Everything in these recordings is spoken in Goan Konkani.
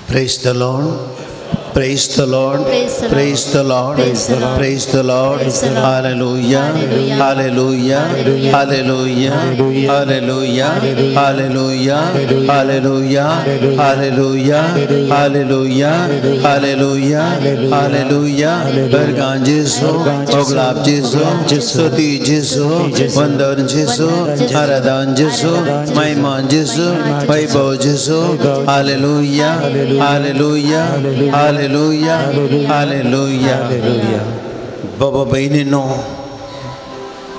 Praise the Lord. Praise the Lord. Praise the Lord. Praise the Lord. Hallelujah. Hallelujah. Hallelujah. Hallelujah. Hallelujah. Hallelujah. Hallelujah. Hallelujah. Hallelujah. Hallelujah. बरगां जेसू, ओगलाब जेसू, स्तुति जेसू, वंदन जेसू, आराधन जेसू, महिमा जेसू, वैभव जेसू. Hallelujah. Hallelujah. Hallelujah. Hallelujah. बाबा बहिणीनो,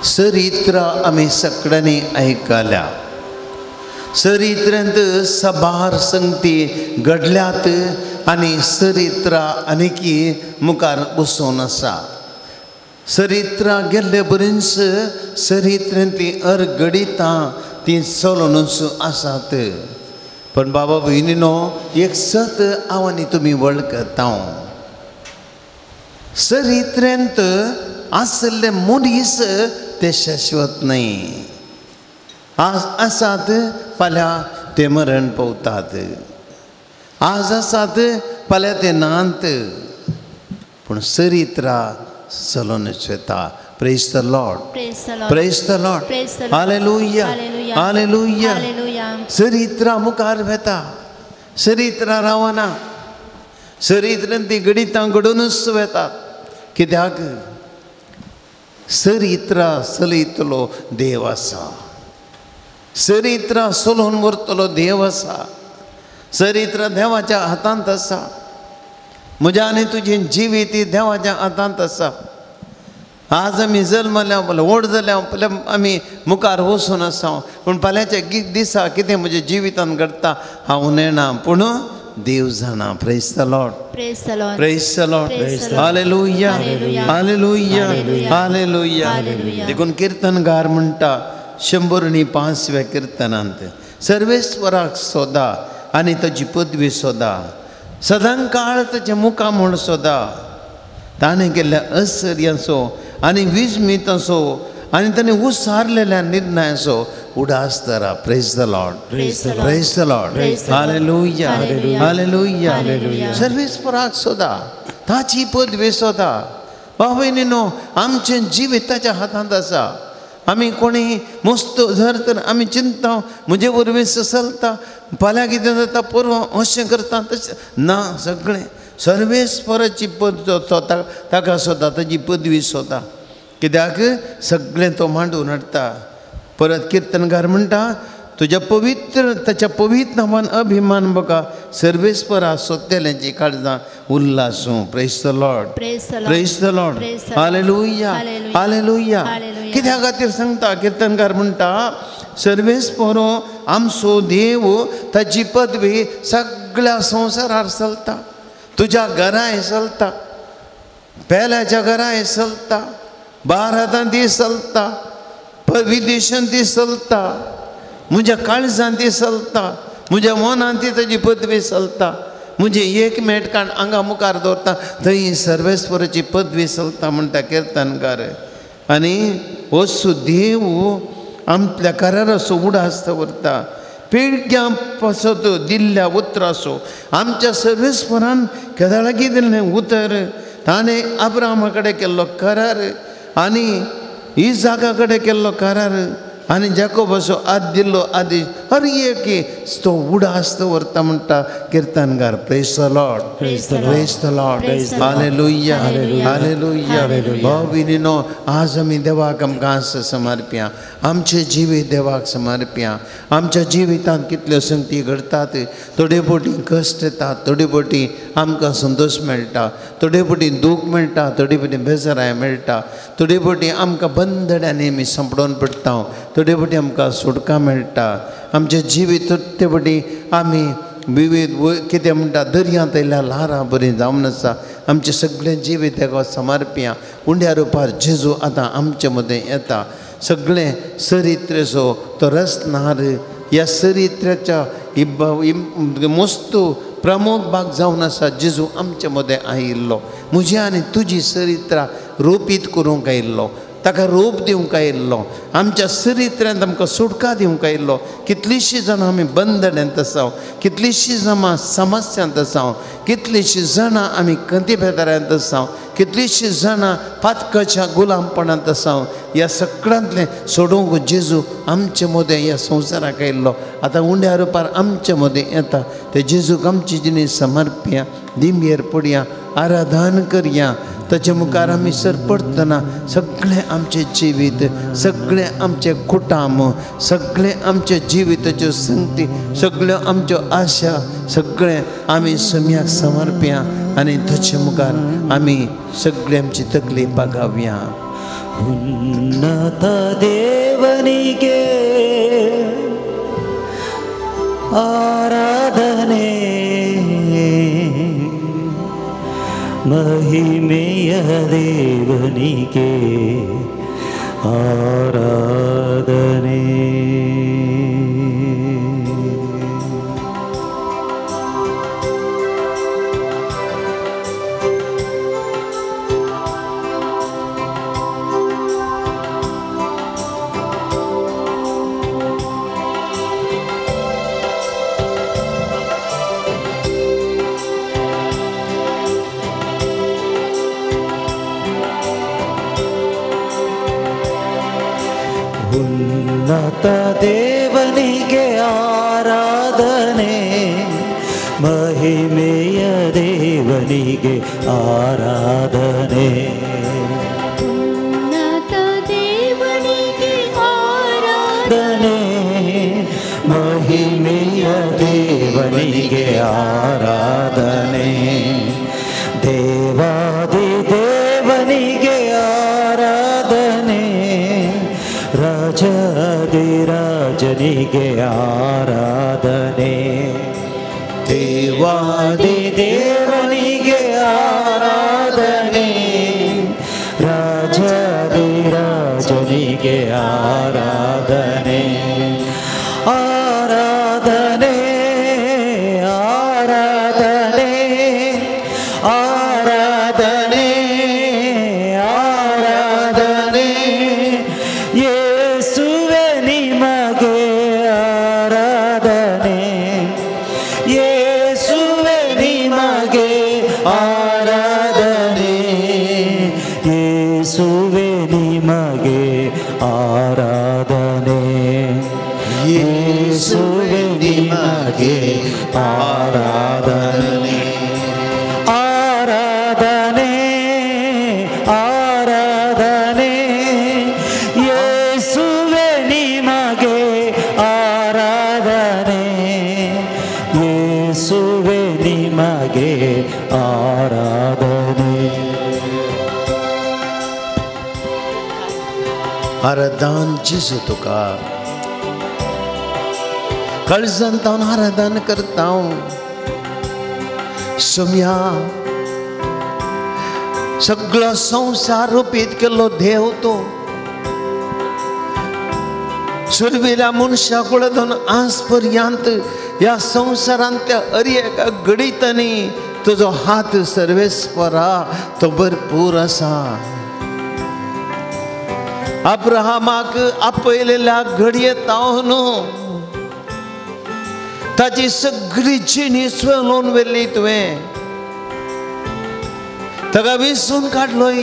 चरित्र आमी सगळ्यांनी आयकल्या. चरित्रांत सबार संगती घडल्यात आनी चरित्र आनीकी मुखार बसून आसा. चरित्रां गेल्ले बरीच चरित्रांतलीं अर्गडितां तीं चलोनूच आसात. पण बाबा भयणीनो, एक सत हांव आनी तुमी वळखता. चरित्रेंत आशिल्ले मनीस ते शाश्वत न्हय. आज आसात फाल्यां ते मरण पावतात, आज आसात फाल्यां ते नात, पूण चरित्रा चलोनच वता. Praise the Lord. Praise the Lord. Hallelujah. Hallelujah. चरित्रा मुखार वेता, चरित्रा रावना, चरित्रांत ती घडितां घडोवनूच वेतात. कित्याक चरित्रा चलयतलो देव आसा, चरित्रा चलोवन व्हरतलो देव आसा, चरित्र देवाच्या हातांत आसा. म्हज्या आनी तुजें जिवीत देवाच्या हातांत आसा. आज आमी जल्मल्या, व्हड जाल्या, आमी मुखार वचून आसा, पूण फाल्यांच्या दिसा कितें म्हज्या जिवितांत घडटा हांव नेणा, पूण देव जाणा. Praise the Lord. Praise the Lord. Hallelujah. Hallelujah. Hallelujah. देखून किर्तनगार म्हणटा 105व्या किर्तनांत, सर्वेस्वराक सोदा आनी ताजी पदवी सोदा, सदांकाळ ताच्या मुखा म्हूण सोदा. ताणें केल्ल्या आश्चर्यांचो आनी विस्मितांचो आनी ताणें उसारलेल्या निर्णयाचो उडास धरा. Praise the Lord. Praise the Lord. Hallelujah. Hallelujah. सर्वेस्पराक सोदा, ताची पदवी सोदा. भाव भयणीनो, आमचें जिवीत ताच्या हातांत आसा. आमी कोणी मस्त जर तर आमी चिंतता म्हजे वरवीं चलता, फाल्यां कितें जाता, परवां अशें करता, तशें ना. सगळें सर्वेस्पराची पद ताका सोदा, ताजी पदवी सोदा. कित्याक सगळें तो मांडून हाडटा. परत किर्तनकार म्हणटा, तुज्या पवित्र ताच्या पवित्र नांवान अभिमान बघा, सर्वेस्परा सोदतल्यांची काळजां उल्लासूं. Praise the Lord. Praise the Lord. Hallelujah. Hallelujah. कित्या खातीर सांगता किर्तनकार म्हणटा, सर्वेस्परो आमचो देव, ताची पदवी सगळ्या संवसारार चलता. तुज्या घरांय चलता, पेल्याच्या घरांय चलता, भारतांत ती चलता, विदेशांत ती चलता, म्हज्या काळजांत ती चलता, म्हज्या मनांत ती ताजी पदवी चलता. म्हजें एक मेटकाण आंगा मुखार दवरता थंय सर्वेस्वराची पदवी चलता म्हणटा किर्तनकार. आनी हो देव आमच्या कराराचो उडास दवरता, पिळग्यां पासत दिल्ल्या उतराचो. आमच्या सर्वेस्वरान केदाळाकी दिल्लें उतर, ताणें अब्राहमा कडेन केल्लो करार आनी इजाका कडेन केल्लो करार आनी जाकोबाचो आद दिल्लो आदेश, हर एक तो उडास दवरता म्हणटा किर्तनकार. Praise the Lord. Praise the Lord. Hallelujah. Hallelujah. भाव भयणीनो, आज आमी देवाक आमकां समर्प्या, आमचें जिवीत देवाक समर्प्या. आमच्या जिवितांत कितल्यो संगती घडटात, थोडे फावटी कश्ट येतात, थोडे फावटी आमकां संतोश मेळटा, थोडे फावटी दूख मेळटा, थोडे फावटी बेजाराय मेळटा, थोडे फावटी आमकां बंदड्यांनी आमी सांपडोवन पडटा, थोडे फावटी आमकां सुटका मेळटा. आमचें जिवीत थोडे फावटी आमी विविध कितें म्हणटा दर्यांत आयिल्ल्या ल्हारां बरीं जावन आसा. आमचें सगळें जिवीत देवाक समर्प्या. उंड्या रुपार जेजू आतां आमचे मदें येता. सगळें चरित्रेचो तो रचणार, ह्या चरित्र्याच्या मस्तू प्रमुख भाग जावन आसा जेजू आमचे मदें आयिल्लो. म्हजी आनी तुजी चरित्रां रोपीत करूंक आयिल्लो. ताका रूप दिवंक आयिल्लो, आमच्या चरित्र्यांत आमकां सुटका दिवंक आयिल्लो. कितलींशीं जाणां आमी बंदड्यांत आसा, कितलींशीं जाणां समस्यांत आसा, कितलींशीं जाणां आमी कंती बेदारांत आसा, कितलींशीं जाणां पातकाच्या गुलामपणांत आसा. ह्या सगळ्यांतलें सोडोवंक जेजू आमचे मदें ह्या संवसाराक आयिल्लो. आतां उंड्या रुपार आमचे मदें येता. ते जेजूक आमची जिणी समर्पया, दिंबेर पडया, आराधन करया. ताचे मुखार आमी सरपडटना सगळें आमचें जिवीत, सगळें आमचें कुटाम, सगळें आमच्या जिविताच्यो संगती, सगळ्यो आमच्यो आशा, सगळें आमी सम्याक समर्पया आनी ताचे मुखार आमी सगळें आमची तकली बागावया. उन्नत देवनिगे आराधने, महिमेय देवनिगे आराधने. ಉನ್ನತ ದೇವನಿಗೆ ಆರಾಧನೆ, ಮಹಿಮೆಯ ದೇವನಿಗೆ ಆರಾಧನೆ. ಉನ್ನತ ದೇವನಿಗೆ ಆರಾಧನೆ, ಮಹಿಮೆಯ ದೇವನಿಗೆ ಆರಾಧನೆ. ದೇವಾದಿ ದೇವನಿಗೆ ಆರಾಧನೆ, ರಾಜಾದಿರಾಜನಿಗೆ ಆರಾಧನೆ. ದೇವಾದಿ ದೇವನಿಗೆ ಆರಾಧನೆ, ರಾಜಾದಿರಾಜನಿಗೆ ಆರಾಧನೆ. ಆರಾಧನೆ ಆರಾಧನೆ ಆರಾಧನೆ ಆರಾಧನೆ, ಯೇಸುವೆ ನಿಮಗೆ ಆರಾಧನೆ, ಯೇಸುವೆ ನಿಮಗೆ ಆರಾಧನೆ, ಯೇಸುವೆ ನಿಮಗೆ ಆರಾಧನೆ, ಯೇಸುವೆ ನಿಮಗೆ ಆರಾಧನೆ. ಆರಾಧನೆ ಆರಾಧನೆ, ಯೇಸುವೆ ನಿಮಗೆ ಆರಾಧನೆ, ಯೇಸುವೆ ನಿಮಗೆ ಆರಾಧನೆ. आराधन जेजू तुका काळजांत हांव आराधन करता. सोम्या सगळो संवसार रुपीत केल्लो देव तो. सुरवेल्या मनशा कडेन आज पर्यंत ह्या संवसारांतल्या हर एका घडितांनी तुजो हात सर्वेस्परा तो भरपूर आसा. अब्राहमाक आपयलेल्या घडये तावन ताची सगळी जिणी चलोवन व्हेली तुवें, ताका विसून काडलोय,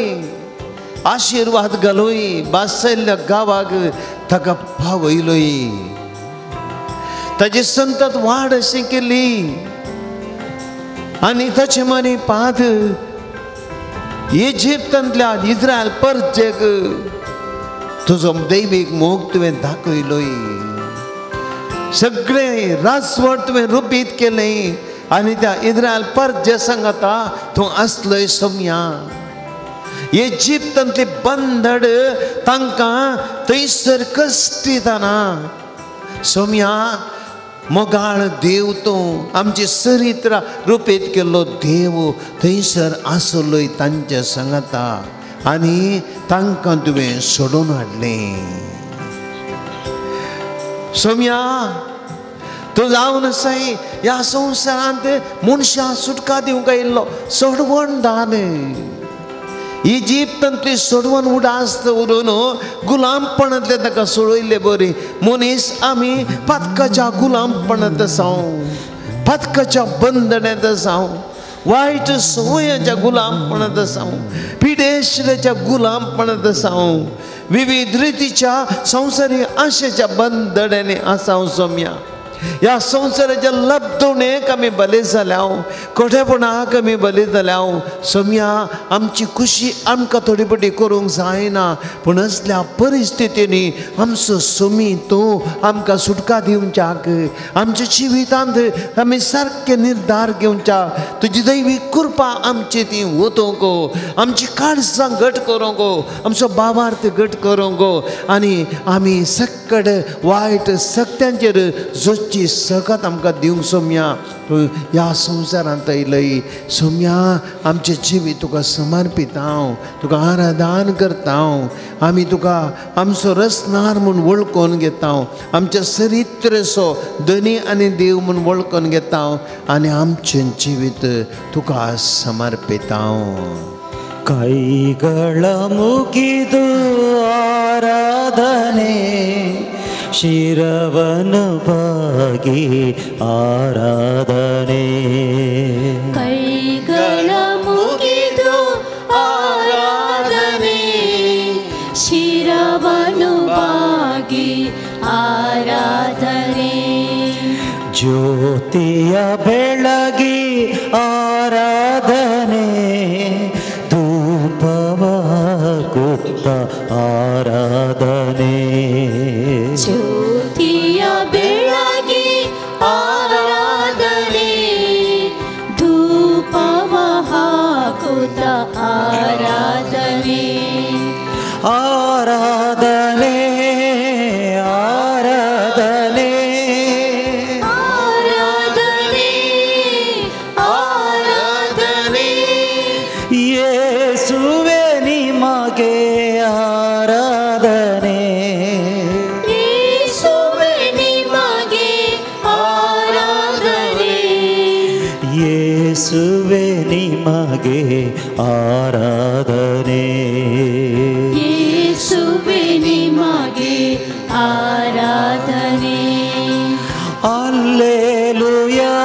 आशिर्वाद घालोय, बासयल्ल्या गांवाक ताका पावयलोय, ताची संतत वाड अशी केली आनी ताचे मनी पाद इजिप्तांतल्या इस्रायल परजेक तुजो दैवीक मोग तुवें दाखयलोय. सगळें राजवट तुवें रुपीत केलें आनी त्या इस्रायल परजे सांगता तूं आसलोय सोम्या. इजिप्तांतली बंधड तांकां थंयसर कश्टितना सोम्या मोगाळ देव तूं, आमची चरित्रा रुपीत केल्लो देव थंयसर आसलोय तांच्या सांगता आनी तांकां तुवें सोडून हाडलें. सोम्या तूं जावन आसाय ह्या संवसारांत मनशां सुटका दिवंक आयिल्लो सोडवणदार. इजिप्तांतली सोडवून उडास्त उरून गुलामपणांतले ताका सोडयल्ले बरी मनीस आमी पातकाच्या गुलामपणांत आसाव, पातकाच्या बंधनांत आसाव, वायट संवयांच्या गुलामपणांत आसाव, पिडेशच्या गुलामपणांत आसाव, विविध रितीच्या संवसारी आशेच्या बंधनांनी आसाव सोम्या. ह्या संवसाराच्या लब्धवणेक आमी बले जाल्या, कोठेपणाक आमी बले जाल्या सोम्या. आमची खुशी आमकां थोडी पटी करूंक जायना, पूण असल्या परिस्थितींनी आमचो सोमी तूं आमकां सुटका दिवच्याक, आमच्या जिवितांत आमी सारके निर्धार घेवच्याक, तुजी दैवी कृपा आमची ती वतूंक, आमची काळजां घट करूंक, आमचो भावार्थ घट करूंक आनी आमी सक्कड वायट सक्त्यांचेर जोची सकत आमकां दिवंक सोम्या. तूं ह्या संवसारांत येयलय सोम्या, आमचें जिवीत तुका समर्पित हांव, तुका आराधन करता हांव. आमी तुका आमचो रसनार म्हूण वळखून घेता, आमच्या चरित्रेचो धनी आनी देव म्हूण वळखून घेता आनी आमचें जिवीत तुका समर्पित हांव. ಕೈಗಳ ಮುಗಿದು ಆರಾಧನೆ, ಶಿರವನ್ನು ಬಾಗಿ ಆರಾಧನೆ. ಕೈಗಳ ಮುಗಿದು ಆರಾಧನೆ, ಶಿರವನ್ನು ಬಾಗಿ ಆರಾಧನೆ. ಜ್ಯೋತಿಯ ಬೆಳಗಿ ಆರಾಧನೆ, ಧೂಪವ ಗುಪ್ತ ಆರಾಧನೆ. ಜ್ಯೋತಿಯ ಬೆಳಗಿ ಆರಾಧನೆ, ಧೂಪವ ಹಾಕುತ್ತ ಆರಾಧನೆ. ಆರಾಧನೆ ಆರಾಧನೆ ಆರಾಧನೆ ಆರಾಧನೆ. ಯೇಸುವೆ ನಿಮಗೆ ಆರಾಧನೆ, ಯೇಸುವೆ ನಿಮಗೆ ಆರಾಧನೆ, ಯೇಸುವೆ ನಿಮಗೆ ಆರಾಧನೆ, ಯೇಸುವೆ ನಿಮಗೆ ಆರಾಧನೆ. ಅಲ್ಲೇಲುಯಾ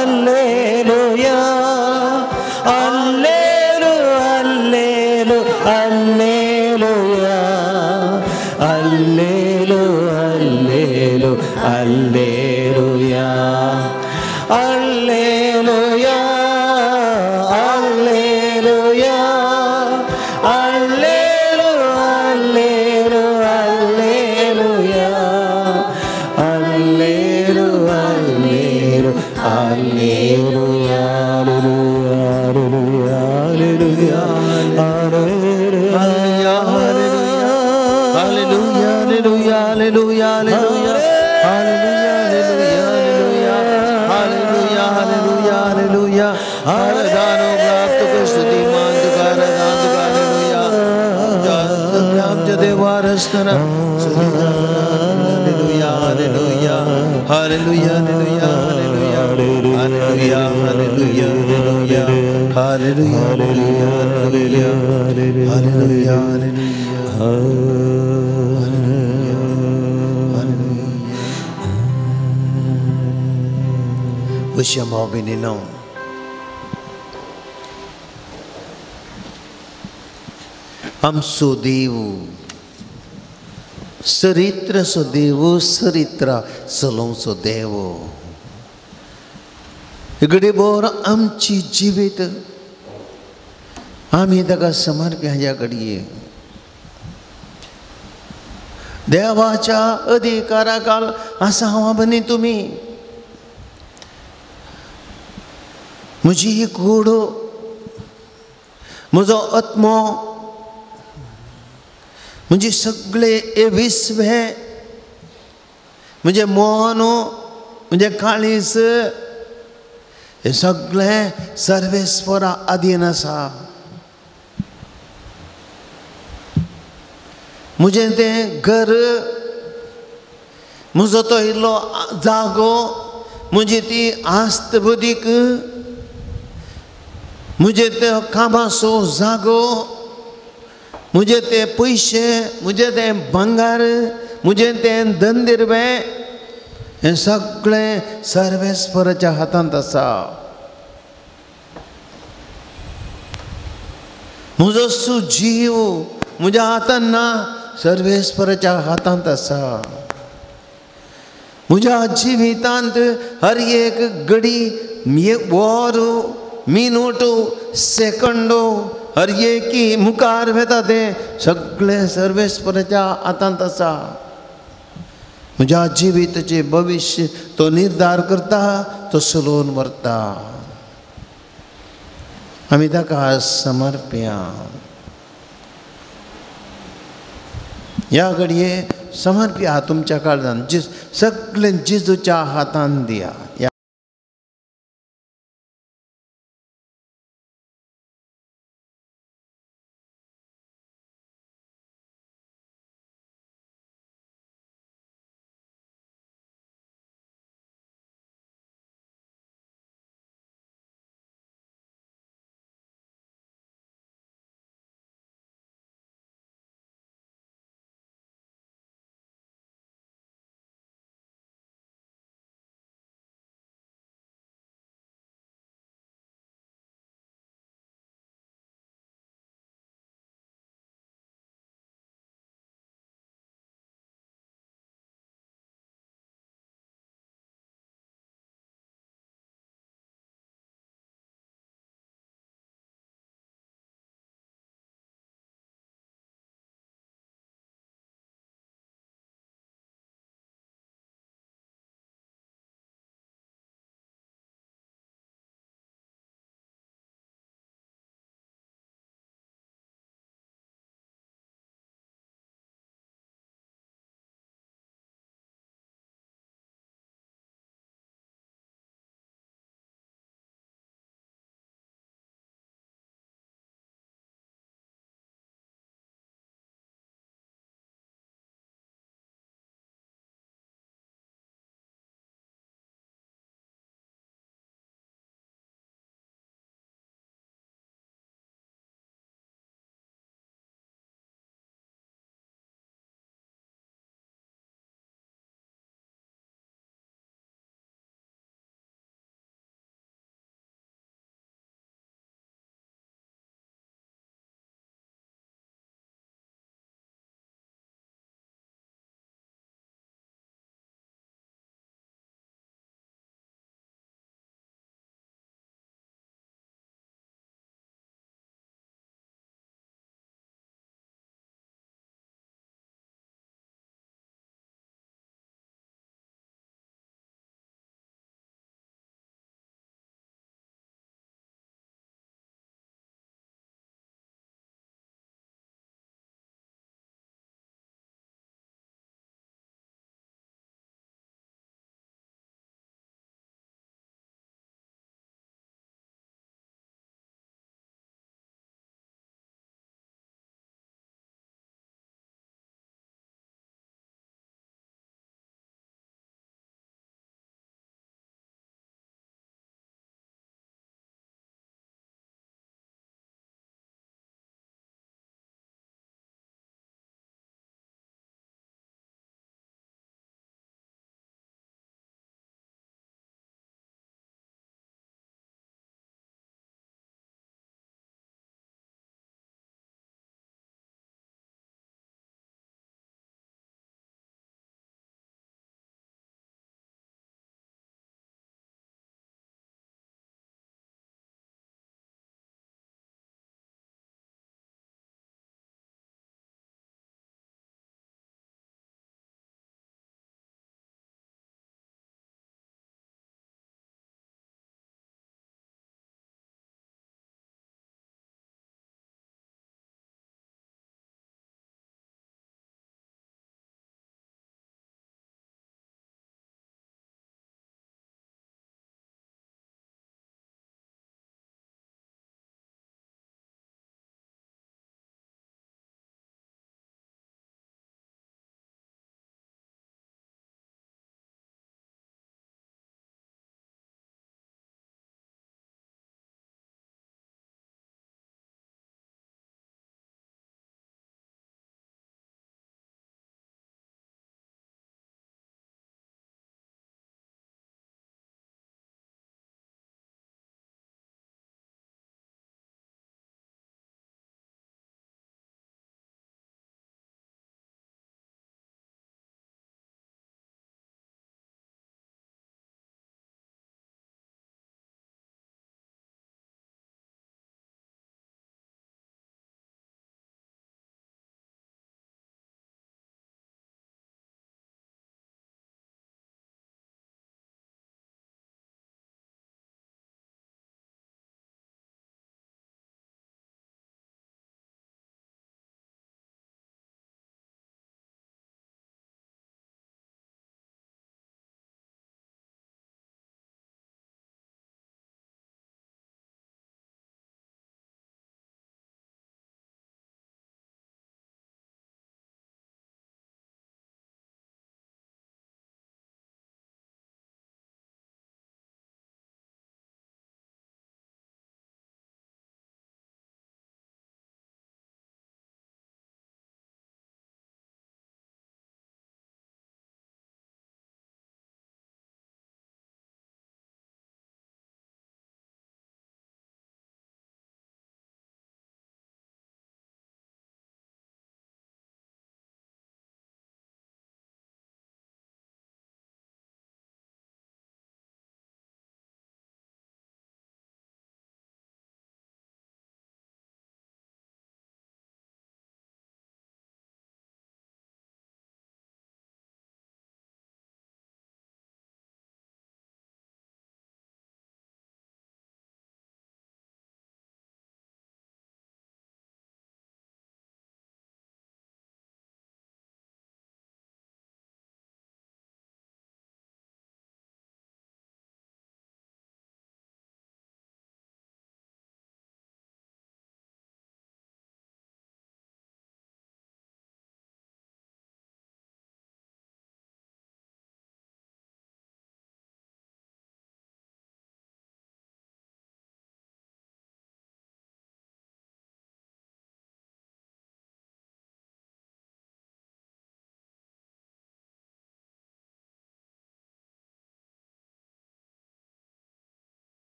ಅಲ್ಲೇಲುಯಾ ಅಲ್ಲೇಲು ಅಲ್ಲೇಲು ಅಲ್ಲೇಲುಯಾ ಅಲ್ಲೇಲು ಅಲ್ಲೇಲು ಅಲ್ಲೇಲುಯಾ ಅಲ್ಲೇಲುಯಾ ಅಲ್ಲೇಲುಯಾ ಅಲ್ಲೇಲು ಅಲ್ಲೇಲು ಅಲ್ಲೇಲುಯಾ ಅಲ್ಲೇಲು ಅಲ್ಲೇಲು ಅಲ್ಲೇಲುಯಾ. Hallelujah hallelujah hallelujah hallelujah hallelujah hallelujah hallelujah hallelujah. आराधनो प्राप्त स्तुति मान तुका आराधन तुका हालेलुया. आमच्या देवा रस्तना hallelujah hallelujah hallelujah hallelujah hallelujah hallelujah hallelujah hallelujah hallelujah hallelujah. विषय आमचो देव चरित्राचो देव, चरित्र चलोवचो देव. घडीभर आमची जिवीत आमी ताका समर्पी हाज्या घडये देवाच्या अधिकाराखाल आसा हांव बनी तुमी. म्हजी ही कूड, म्हजो आत्मो, म्हजे सगळे हे विश्व, म्हजें मन, म्हजें काळीज, हे सगळें सर्वेस्वरा अधीन आसा. म्हजें तें घर, म्हजो तो इल्लो जागो, म्हजी ती आस्त बुदीक, म्हजे ते कामाचो जागो, म्हजे ते पयशे, म्हजे तें भांगर, म्हजें तें धंदिरवें, हें सगळें सर्वेस्पराच्या हातांत आसा. म्हजो सुजीव म्हज्या हातान ना, सर्वेस्पराच्या हातांत आसा. म्हज्या जिवितांत हर एक घडी, एक वर, मिनूट, सेकंडो, हर एकी मुखार वेता तें सगळें सर्वेस्पराच्या हातांत आसा. म्हज्या जिविताचें भविश्य तो निर्धार करता, तो चलोवन व्हरता. आमी ताका समर्प्या. ह्या घडये समर्प्या तुमच्या काळजान, सगळें जेजूच्या हातान दिया.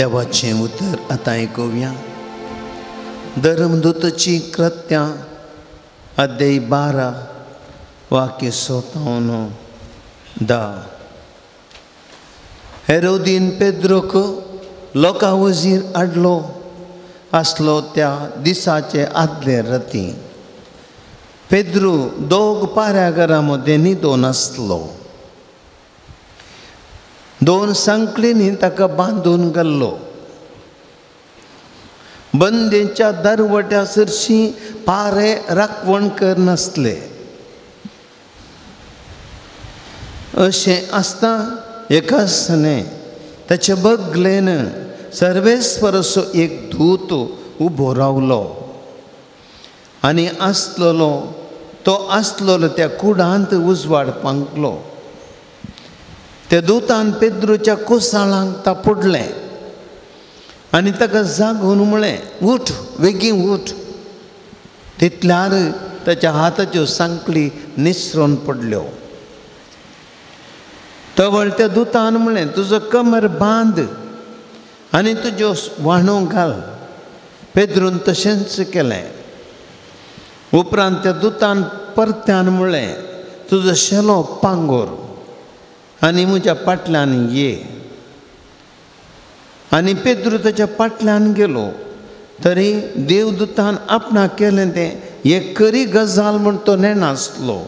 देवाचें उतर आतां आयकुया. धर्मदूताची कृत्यां अध्याय 12 वाक्य 57-10. हेरोदीन पेद्रोक लोकां वजीर हाडलो आसलो त्या दिसाचे आदले राती पेद्रू दोग पाऱ्याघरा मदें न्हिदोन आसलो. 2 सांकळींनी ताका बांदून घाल्लो. बंदेच्या दरवट्या सरशीं पारे राखवण करनासले. अशें आसता एकासने ताचे बगलेन सर्वेस्वराचो एक दूत उबो रावलो आनी आसलेलो तो आसलेलो त्या कुडांत उजवाड पांकलो. त्या दुतान पेद्रूच्या कोसाळांक तापुडलें आनी ताका जागून म्हळें, उठ, वेगीं उठ. तितल्यार ताच्या हाताच्यो सांकळी निसरून पडल्यो. तवळ त्या दुतान म्हळें, तुजो कमर बांद आनी तुज्यो व्हाणो घाल. पेद्रून तशेंच केलें. उपरांत त्या दुतान परत्यान म्हळें, तुजो शेलो पांगोर आनी म्हज्या फाटल्यान ये. आनी पेद्रू ताच्या फाटल्यान गेलो. तरी देवदूतान आपणाक केलें तें एक खरी गजाल म्हूण तो नेणासलो.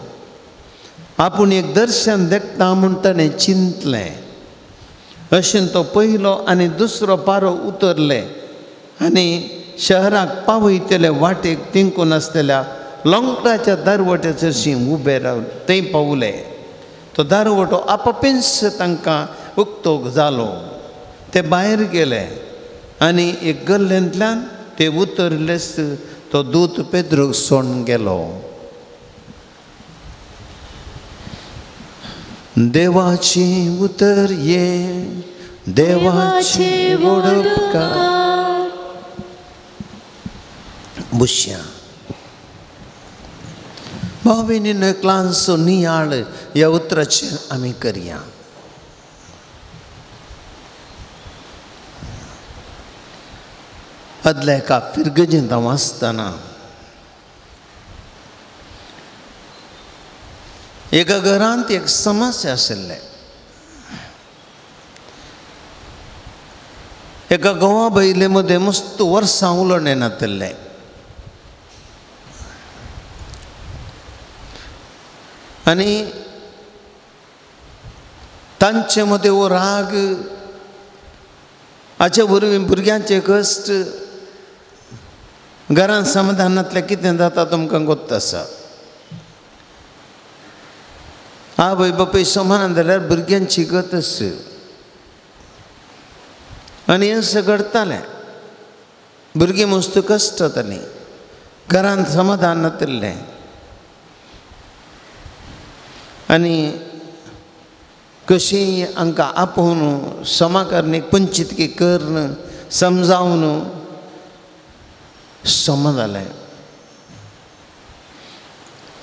आपूण एक दर्शन देखता म्हूण ताणें चिंतलें. अशें तो पयलो आनी दुसरो पारो उतरले आनी शहराक पावयतले वाटेक तेंकून आसलेल्या लोंगटाच्या दरवट्याचे उबे रावले. थंय पावले. तो दारवटो आपापींच तांकां उक्तो जालो. ते भायर गेले आनी एक गल्लेंतल्यान ते उतरलेच तो दूत पेद्रूक सोडून गेलो. देवाची उतर ये, देवाची वडपकार. बुश्या भाव भयणीनो, एक ल्हानसो नियाळ ह्या उतराचेर आमी करया. आदल्या एका फिरगजेंत हांव आसतना एका घरांत एक समस्या आशिल्लें. एका घोवा बायले मदें मस्त वर्सां उलोवणें नातिल्लें. आनी तांचे मदें हो राग, हाचे वरवीं भुरग्यांचे कश्ट, घरांत समाधानांतलें कितें जाता तुमकां गोत्त आसा. आवय बापूय समान जाल्यार भुरग्यांची गत आस. आनी हें सगळें घडटालें. भुरगीं मस्त कश्ट जातालीं, घरांत समाधान नातिल्लें. आनी कशी हांकां आपोवन क्षमा करणी पंचितकी करून समजावन समा जालें.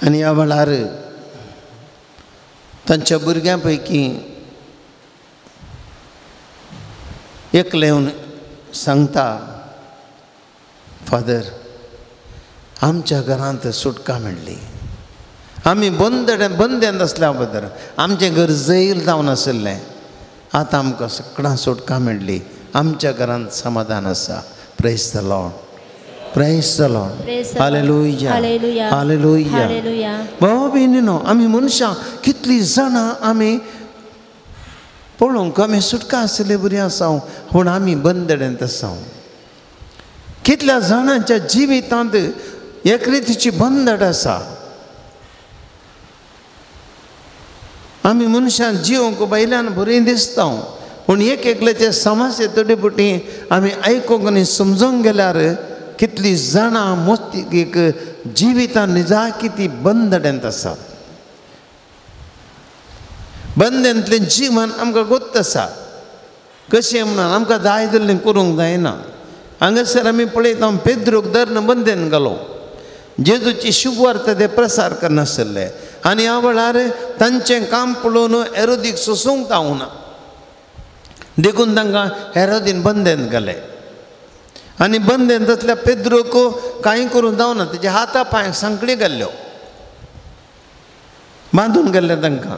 आनी ह्या वेळार तांच्या भुरग्यां पैकी एकलें येवन सांगता, फादर, आमच्या घरांत सुटका मेळ्ळी. आमी बंद्यांत आसल्या बदर आमचें घर जैल जावन आशिल्लें. आतां आमकां सगळ्यां सुटका मेळ्ळी. आमच्या घरांत समाधान आसा. Praise the Lord, praise the Lord. Hallelujah, hallelujah. भाव भयणीनो, आमी मनशां कितलीं जाणां आमी पळोवंक आमी सुटका आशिल्ले बरी आसा, पूण आमी बंदड्यांत आसा. कितल्या जाणांच्या जिवितांत एक रितीची बंदड आसा. आमी मनशां जिवंक भायल्यान बरीं दिसता, पूण एक एकल्याचे समस्या थोडी फुटी आमी आयकूंक आनी समजूंक गेल्यार कितलीं जाणां मोस्ती एक जिवितान निजाकी ती बंदड्यांत आसा. बंद्यांतलें जीवन आमकां गोत्त आसा. कशें म्हणून आमकां जाय जाल्लें करूंक जायना. हांगासर आमी पळयता पेद्रूक धरून बंदेन घालो. जेजूची शुभवार्ता ते प्रसार करनासले आनी ह्या वेळार तांचें काम पळोवन एरोदीक सोसूंक जावना. देखून तांकां हेरोदीन बंदेन घाले आनी बंदेन तसल्या पेद्रूक कांय करूंक जावना, तेज्या हाता पांयांक सांकळी घाल्ल्यो, बांदून गेल्ले तांकां.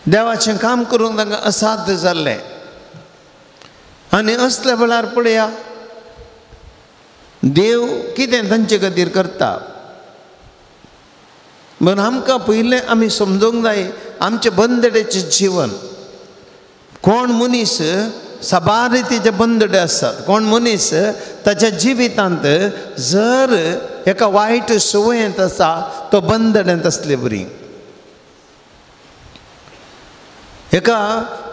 देवाचें काम करूंक तांकां असाध्य जाल्लें. आनी असल्या वेळार पळया देव कितें तांचे खातीर करता. म्हण आमकां पयलें आमी समजूंक जाय आमचें बंदडेचें जीवन. कोण मनीस साबार रितीचे बंदडे आसात. कोण मनीस ताच्या जिवितांत जर एका वायट संवयेंत आसा तो बंदड्यांत आसले बरी. एका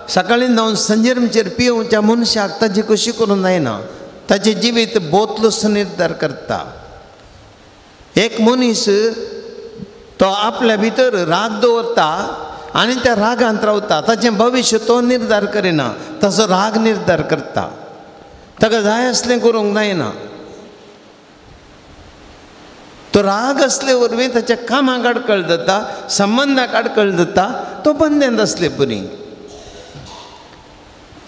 सकाळीं न्हावन संजेर पिवच्या मनशाक ताची कशी करूंक जायना, ताचें जिवीत बोतलोसो निर्धार करता. एक मनीस तो आपल्या भितर राग दवरता आनी त्या रागांत रावता, ताचें भविश्य तो निर्धार करिना, ताचो राग निर्धार करता. ताका जाय आसलें करूंक जायना. तो राग आसले वरवीं ताच्या कामाक आडखळ जाता, संबंदाक आडखळ जाता, तो बंदेंत आसले बरी.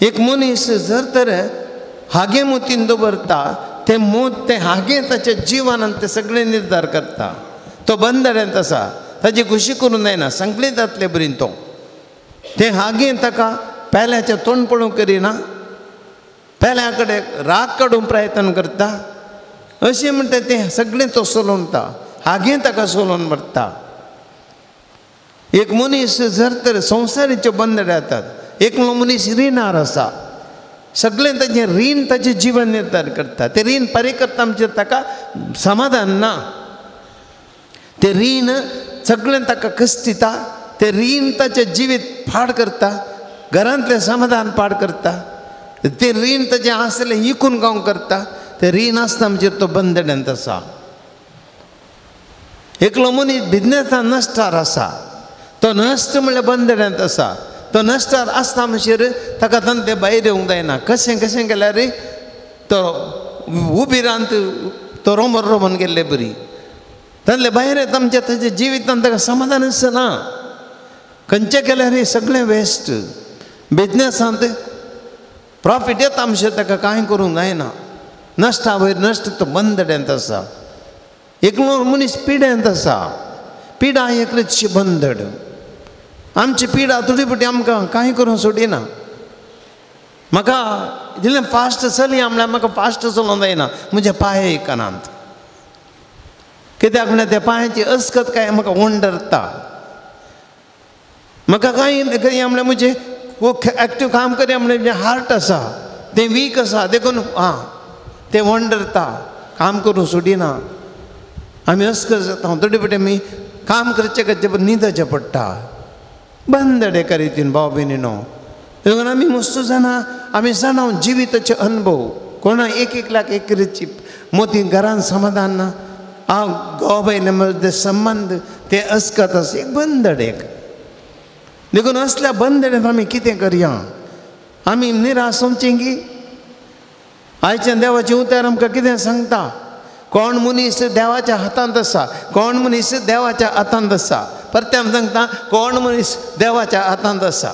एक मनीस जर तर हागे मोतीन दवरता तें मोत तें हागे ताच्या जिवनांत तें सगळें निर्धार करता. तो बंदड्यांत आसा, ताची खुशी करूंक जायना, सांगली जातले बरी तो तें हागे ताका पेल्याचें तोंड पळोवंक करिना, पेल्या कडेन राग काडूंक प्रयत्न करता. अशें म्हणटा तें सगळें तो सोलोवता, हागे ताका सोलोवन व्हरता. एक मनीस जर तर संवसारीच्यो बंदडे जातात. एक मनीस रिणार आसा, सगळें ताचें रीण ताचें जिवन निर्धार करता. तें रीण फारीक करता म्हणजे ताका समाधान ना, तें रीण सगळें ताका कश्टिता, तें रीण ताचें जिवीत पाड करता, घरांतलें समाधान पाड करता, तें रीण ताचें आसलें इकून गांव करता. तें रीण आसता म्हणजे तो बंदड्यांत आसा. एकलो मनीस बिजनेसान नश्टार आसा, तो नश्ट म्हणल्यार बंदड्यांत आसा. तो नश्टार आसता म्हणसर ताका धंदे भायर येवंक जायना. कशें कशें केल्यार तो उबिरांत तो रोमर रोमन गेल्ले बरी तांतले भायर येता म्हणजे ताच्या जिवितांत ताका समाधानच ना. खंयचें केल्यार सगळें वेस्ट. बिजनेसांत प्रॉफीट येता म्हणसर ताका कांय करूंक जायना, नश्टा वयर नश्ट, तो बंदड्यांत आसा. एकलो मनीस पिड्यांत आसा. पिडा एक रितशी बंदड. आमची पिडा थोडी फुटी आमकां कांय करूंक सोडिना. म्हाका जितलें फास्ट चलया म्हणल्यार म्हाका फास्ट चलोवंक जायना, म्हज्या पांय एकानात. कित्याक म्हणल्यार त्या पांयाची अस्कत काय म्हाका ओंडरता. म्हाका कांय करया म्हणल्यार म्हजें एक्टीव काम करया म्हणल्यार म्हजें हार्ट आसा तें वीक आसा, देखून आं तें वंडरता, काम करूंक सोडिना. आमी अस्कत जाता, थोडे फावटी आमी काम करचें करचें न्हिदचें पडटा. बंदडे एका रितीन भाव भयणीनो. देखून आमी मस्त जाणा, आमी जाणा जिविताचे अनुभव कोणा एक एकल्याक एक रितची मोती घरान समाधान ना, हांव घोव बायले मदले संबंद ते अस्कत आसा, एक बंदड एक. देखून असल्या बंदड्यांत आमी कितें करया? आमी निराश जावचें की? आयच्यान देवाचें उतर आमकां कितें सांगता? कोण मनीस देवाच्या हातांत आसा, कोण मनीस देवाच्या हातांत आसा. परतें आमी सांगता, कोण मनीस देवाच्या हातांत आसा.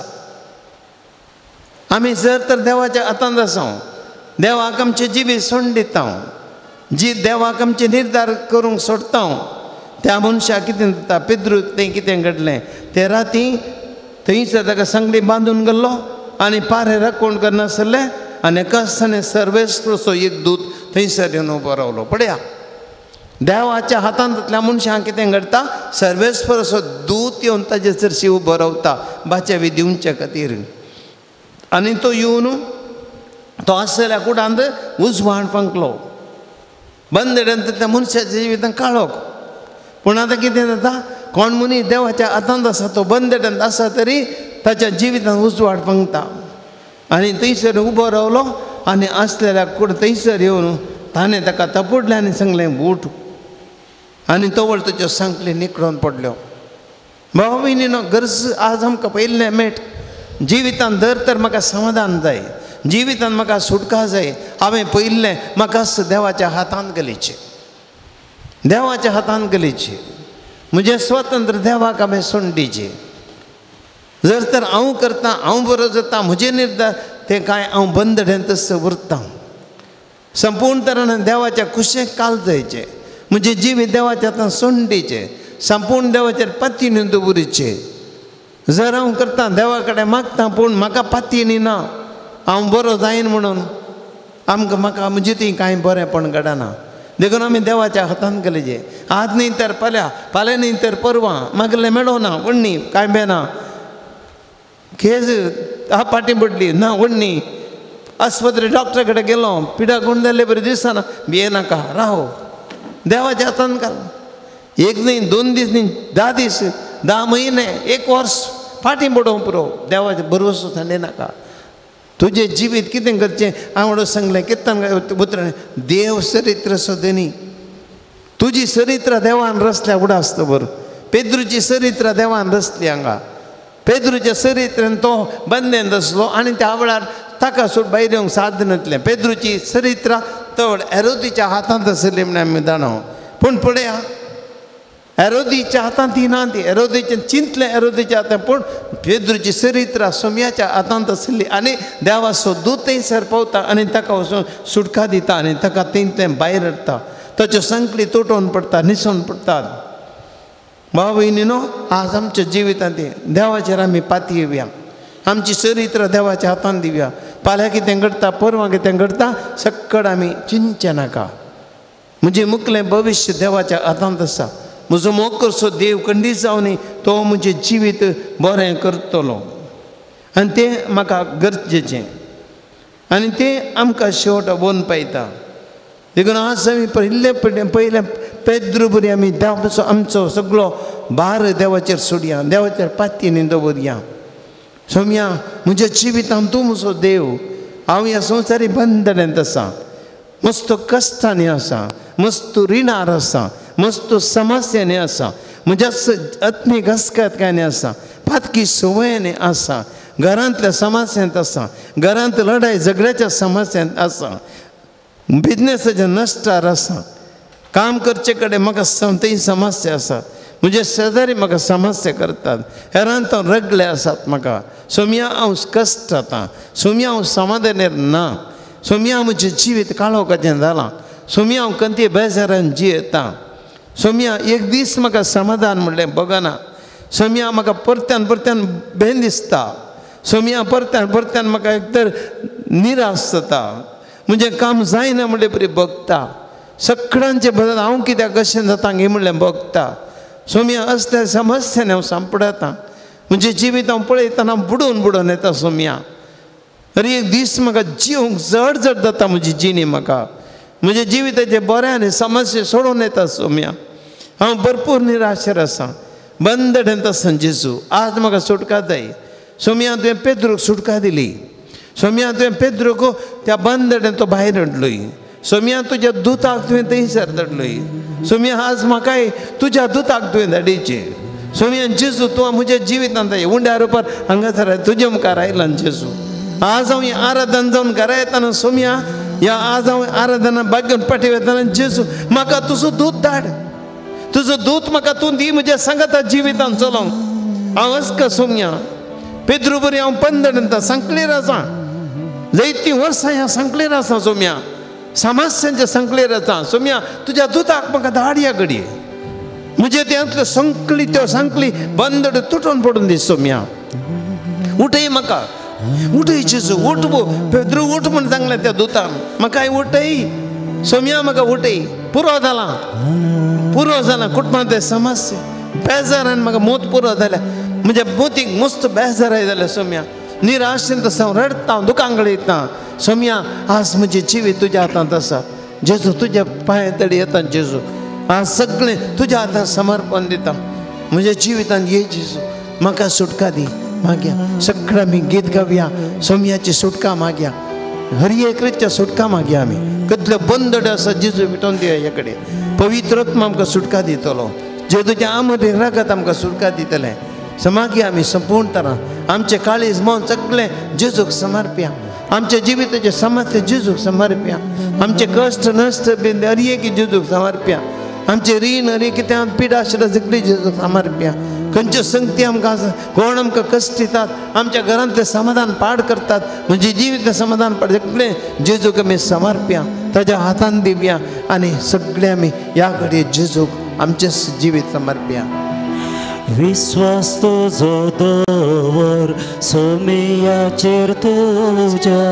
आमी जर तर देवाच्या हातांत आसा, देवाक आमचें जिवीत सोडून दिता, जी देवाक आमचे निर्धार करूंक सोडटा, त्या मनशाक कितें जाता? पेद्रू तें कितें घडलें ते राती थंयसर ताका सांगली बांदून गेल्लो आनी पारे राखण करनासलें आनी एका आसतना सर्वेस्परचो एक दूत थंयसर येवन उबो रावलो. पळया देवाच्या हातांतल्या मनशांक कितें घडटा? सर्वेस्परचो दूत येवन ताजे चरशी उबो रावता बाच्यावी दिवचे खातीर. आनी तो येवन तो आसलेल्या कुडांत उजवाड फांकलो. बंदड्यांतल्या मनशाच्या जिवितांत काळोख. पूण आतां कितें जाता? कोण मनीस देवाच्या हातांत आसा तो बंदड्यांत आसा तरी ताच्या जिवितांत उजवाड फांकता. आनी थंयसर उबो रावलो आनी आसलेल्या कूड थंयसर येवन ताणें ताका तपुडलें आनी सांगलें उठ. आनी तवळ ताच्यो सांकली निकळून पडल्यो. भाव भयणीनो, गरज आज आमकां पयलें मेट जिवितांत धर तर म्हाका समाधान जाय, जिवितांत म्हाका सुटका जाय. हांवें पयलें म्हाका देवाच्या हातांत गलीचें, देवाच्या हातांत गलीचें, म्हजें स्वतंत्र देवाक हांवें सोडून दिचें. जर तर हांव करता हांव बरो जाता म्हजें निर्धार तें कांय हांव बंदडेन तसो उरता. संपूर्ण तरान देवाच्या कुशेक काल जायचें म्हजें जिवीत देवाच्या हातान सोंडीचें संपूर्ण देवाचेर पातयेन दवरीचें. जर हांव करता देवा कडेन मागता पूण म्हाका पातयेनी ना हांव बरो जायन म्हणून आमकां म्हाका म्हजें ती कांय बरेंपण घडना. देखून आमी देवाच्या हातान गेलेजे आज न्ही तर फाल्यां फाल्यां न्ही तर परवां मागलें मेळोना वण्णी कांय बेना खेज हा पाटी पडली ना वण्णी आस्पत्रे डॉक्टरा कडेन गेलो पिडा गुण जाल्ले बरें दिसना भिये नाका राव देवाच्या हातान घाल. एक न्ही 2 दीस न्ही 10 दीस 10 म्हयने 1 वर्स फाटीं पडोवंक पुरो देवाचें भरवसो सांडे नाका. तुजें जिवीत कितें करचें हांव म्हणून सांगलें कित्यान उतरां देव चरित्र सदनी तुजी चरित्र देवान रचल्या उडास बरो. पेद्रूची चरित्र देवान रचली हांगा पेद्रूच्या चरित्रेन तो बंदेन रचलो आनी त्या वेळार ताका सोड भायर येवंक साध्य नासलें. पेद्रूची चरित्र तवळ एरोदीच्या हातांत आसली म्हण आमी जाणा पूण पळया एरोदीच्या हातांत ती ना ती एरोदीचें चिंतलें एरोदीच्या हातांत पूण पेद्रूची चरित्र सोम्याच्या हातांत आसली आनी देवाचो दूत थंयसर पावता आनी ताका वचून सुटका दिता आनी ताका थंयतलें भायर हाडटा. ताच्यो संकली तुटोवन पडटा निसोवन पडटात. भाव भयणी न्हू आज आमच्या जिवितांत देवाचेर आमी पातयेवया आमची चरित्र देवाच्या हातांत दिवया. फाल्यां कितें घडटा परवां कितें घडटा सक्कड आमी चिंतचें नाका. म्हजें मुखलें भविश्य देवाच्या हातांत आसा. म्हजो मोग करचो देव खंडीत जावनी तो म्हजें जिवीत बरें करतलो आनी तें म्हाका गरजेचें आनी तें आमकां शेवट वोन पायता. देखून आज आमी पयले पयले पेद्रू बरी आमी देवाचो आमचो सगळो भार देवाचेर सोडया देवाचेर पातयेन दवरया. सोम्या म्हज्या जिवितान तूं म्हजो देव हांव ह्या संवसारी बंधनांत आसा मस्त कश्टांनी आसा मस्त रिणार आसा मस्त समस्यांनी आसा म्हज्या आत्मीक हसकतकांनी आसा पातकी संवयांनी आसा घरांतल्या समस्यांत आसा घरांत लढाय झगड्याच्या समस्यांत आसा बिजनेसाच्या नश्टार आसा काम करचे कडेन म्हाका थंय समस्या आसा म्हजे शेजारी म्हाका समस्या करतात हेरांत हांव रगले आसात म्हाका. सोम्या हांव कश्ट जाता सोम्या हांव समाधानेर ना सोम्या म्हजें जिवीत काळोखाचें जालां सोम्या हांव कंती बेजारान जियेता सोम्या एक दीस म्हाका समाधान म्हणलें बगना सोम्या म्हाका परत्यान परत्यान भेन दिसता सोम्या परत्यान परत्यान म्हाका एक तर निराश जाता म्हजें काम जायना म्हणलें बरी बगता सगळ्यांचे बदल हांव कित्याक कशें जाता गे म्हणलें बगता. सोम्या असल्या समस्यांनी हांव सांपडता म्हजें जिवीत हांव पळयतना बुडोवन बुडोवन येता. सोम्या अरे एक दीस म्हाका जिवंक जड जड जाता म्हजी जिणी म्हाका म्हज्या जिविताचे बरें आनी समस्या सोडून येता. सोम्या हांव भरपूर निराशेर आसा बंदडेंत आसा जेजू आज म्हाका सुटका जाय. सोम्या तुवें पेद्रूक सुटका दिली सोम्या तुवें पेद्रूक त्या बंदडेंत तो भायर हाडलोय. सोम्या तुज्या दुताक तुवें थंयसर धाडलोय. सोम्या आज म्हाकाय तुज्या दुताक तुवें धाडीचें. सोम्या जेजू तूं म्हज्या जिवितांत उंड्या रुपार हांगासर तुजे मुखार आयला जेजू आज हांव हें आराधन जावन घरा येतना सोम्या ह्या आज हांव आराधना बागेवन पाटी वतना जेजू म्हाका तुजो दूत धाड तुजो दूत म्हाका तूं दी म्हज्या सांगाता जिवितान चलोवंक. हांव अस्क सोम्या पेद्रू बरी हांव पंदडंता सांकळेर आसा जायतीं वर्सां ह्या सांकळेर आसा सोम्या समस्यांच्या सांकळेर आसा. सोम्या तुज्या दुताक म्हाका धाड ह्या घडये म्हजे त्यांतल्यो संकली त्यो सांकली बंदड तुटून पडून दी. सोम्या उठय म्हाका उठय जेजू उठ गो पेद्रू उठ म्हूण सांगलें त्या दुतान म्हाकाय उठय सोम्या म्हाका उठय पुरो जालां पुरो जालां कुटुंबांत समस्या बेजारान म्हाका मोत पुरो जाल्या म्हज्या मोतीक मस्त बेजाराय जाल्या. सोम्या निराशेन तसो हांव रडटा हांव दुकां गळयता. सोम्या आज म्हजें जिवीत तुज्या हातांत आसा जेजू तुज्या पांया तडी येता जेजू आज सगळें तुज्या हातांत समर्पण दिता म्हज्या जिवितांत ये जेजू म्हाका सुटका दी. मागया सगळं आमी गीत गावया सोम्याची सुटका मागया हर एक रित्या सुटका मागया आमी कसलो बंदड आसा जेजू विटोवन दिया ह्या कडेन पवित्रत्मा आमकां सुटका दितलो जेजूच्या आमरे रगत आमकां सुटका दितलें. समागया आमी संपूर्ण तरान आमचें काळीज मन सगळें जेजूक समर्पया आमच्या जिविताचे समस्या जेजूक समर्पया आमचे कश्ट नश्ट बीन हर एक जेजूक समर्पया आमचे रीण हर एक त्या पिडा आशिल्ल्या सगळी जेजूक समर्पया. खंयच्यो संगती आमकां कोण आमकां कश्ट दितात, आमच्या घरांतलें समाधान पाड करतात, म्हणजे जिवीत समाधान पाड, सगळें जेजूक आमी समर्प्या, ताज्या हातान दिवया आनी सगळें आमी ह्या घडये जेजूक आमचें जिवीत समर्प्या. विश्वास तुजो दवर सोमियाचेर तुज्या,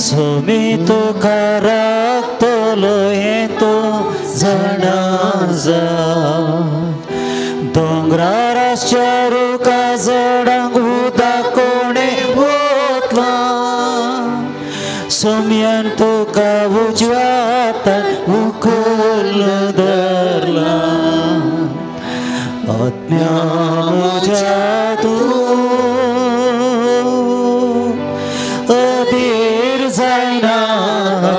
सोमी तुका राखतलो हें तूं जाणा जा. दोंगरार आसच्या रुखा झाडांक उदक कोणें ओतलां, सोम्यान तुका उजव्या हातान उखलून धरलां. आत्म्या म्हज्या तूं अधीर जायनाका,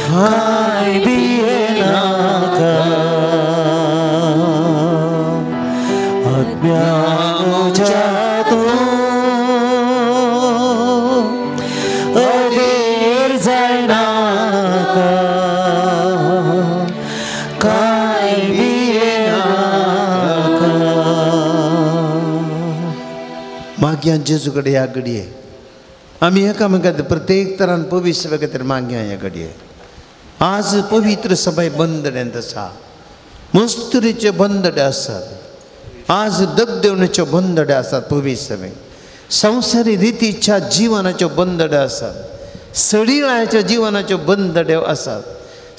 कांय भियेनाका. आत्म्या म्हज्या तूं अधीर जायनाका, कांय भियेनाका. मागया जेजू कडेन ह्या घडये आमी एकामेका प्रत्येक तरान पवित्र सभे खातीर मागया. ह्या घडये आज पवित्र सभा बंदड्यांत आसा, मस्तुरीचे बंदडे आसात, आज दगदेवणेच्यो बंदडे आसात, पवित्र सभेक संवसारी रितीच्या जिवनाच्यो बंदडे आसात, सडिळाच्या जिवनाच्यो बंदडे आसात,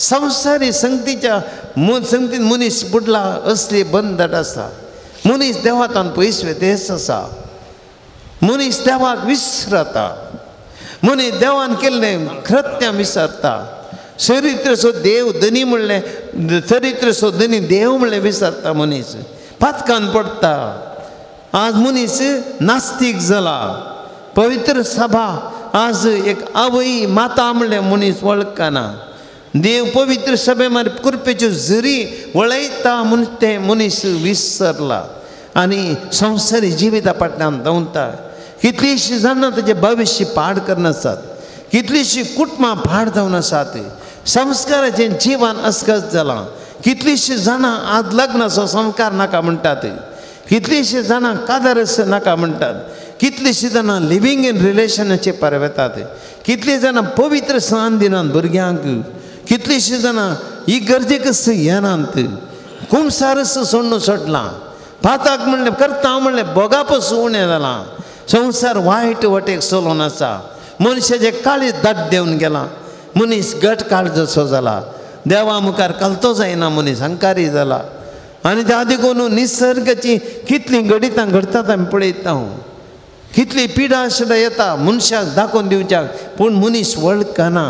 संवसारी संगतीच्या संगतीन मनीस बुडला असली बंदड आसा. मनीस देवातान पयस वेतेच आसा, मनीस देवाक विसरता, मनीस देवान केल्लें कृत्यां विसरता. चरित्रसो देव धनी म्हणलें, चरित्रसो धनी देव म्हणलें विसरता. मनीस पातकान पडटा. आज मनीस नास्तीक जाला. पवित्र सभा आज एक आवय माता म्हणलें मनीस वळखना. देव पवित्र सभे मार कृपेच्यो झरी वळयता म्हूण तें मनीस विसरला आनी संवसारी जिविता फाटल्यान धांवता. कितलींशीं जाणां ताचें भविश्य पाड करून आसात, कितलींशीं कुटुंबां पाड जावन आसात, संस्काराचें जिवन अस्कस जालां. कितलींशीं जाणां आज लग्नाचो संस्कार नाका म्हणटात, कितलींशीं जाणां कादरस नाका म्हणटात, कितलींशीं जाणां लिवींग इन रिलेशनाचे परवेतात, कितलीं जाणां पवित्र स्थान दिनात भुरग्यांक, कितलींशीं जाणां ही गरजेकच येनात, कुमसारस सोडून सोडलां, पाताक म्हणलें करता म्हणलें भोगा पसून उणें जालां. संवसार वायट वटेक चलोवन आसा. मनशाचें काळीज दाट देवन गेलां, मनीस घट काळजसो जाला, देवा मुखार कलतो जायना, मनीस हंकारी जाला. आनी त्या देखून निसर्गाची कितलीं घडितां घडटात आमी पळयता, कितली पिडा सुद्दां येता मनशाक दाखोवन दिवच्याक, पूण मनीस वळखना.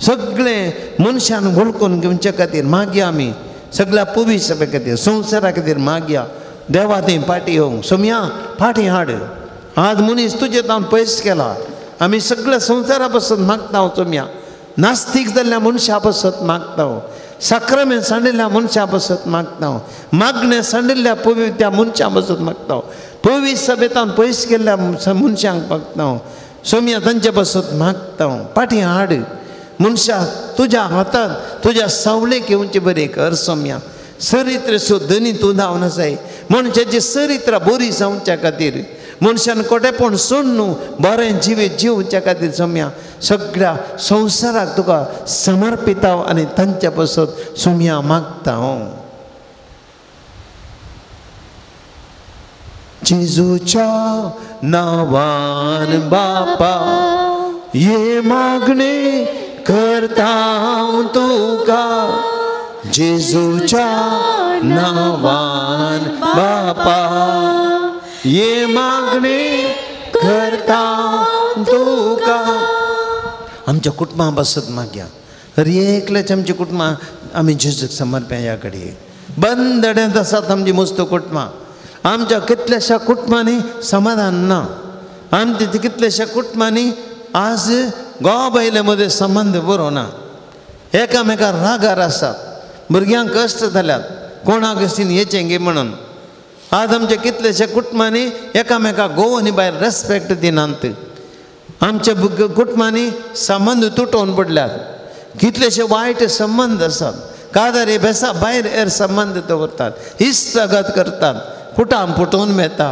सगळें मनशान वळखून घेवचे खातीर मागया आमी सगळ्या पवित्र सभे खातीर, संवसारा खातीर मागया. देवा थंय फाटीं येवंक सोमया फाटीं हाड. आज मनीस तुजे तावन पयस केला. आमी सगळ्या संवसारा पासून मागता सोमया, नास्तीक जाल्ल्या मनशा पासत मागता, साक्रमेंत सांडिल्ल्या मनशा पासत मागता, मागणें सांडिल्ल्या पवित्र त्या मनशां पासत मागता, पवित्र सभेतान पयस केल्ल्या मनशांक मागता, सोमया तांचे पासत मागता. फाटीं हाड मनशा तुज्या हातांत तुज्या सावळेक येवचें बरें कर सोमया. चरित्र धनी तूं जावन आसाय. मनशाची चरित्र बरी जावच्या खातीर, मनशान कोटेपण सोडून बरें जिवीत जिवच्या खातीर सोमया सगळ्या संवसाराक तुका समर्पिता आनी तांच्या पासत सोमया मागता. हांव जेजूच्या नांवान बापा हे मागणें करता हांव तुका, जेजूच्या नांवान बापा हे मागणें करता तुका. आमच्या कुटुंबा पासत मागया, हर एकल्याच्या आमच्या कुटुंबां आमी जेजूक समर्प्या. ह्या कडेन बंदड्यांत आसात आमची मस्त कुटुंबां. आमच्या कितल्याश्या कुटुंबांनी समाधान ना. आमच्या कितल्याश्या कुटुंबांनी आज घोव बायले मदें संबंद बरो ना, एकामेकार रागार आसात, भुरग्यांक कश्ट जाल्यात कोणाक अशीन येचें गे म्हणून. आज आमच्या कितल्याश्या कुटुंबांनी एकामेका घोव आनी बायल रेस्पेक्ट दिनात. आमच्या कुटुंबांनी संबंद तुटोवन पडल्यात, कितलेशे वायट संबंद आसात, कादरी भेसा भायर एर संबंद दवरतात, इश्टागत करतात, कुटां पुटोवन वेता,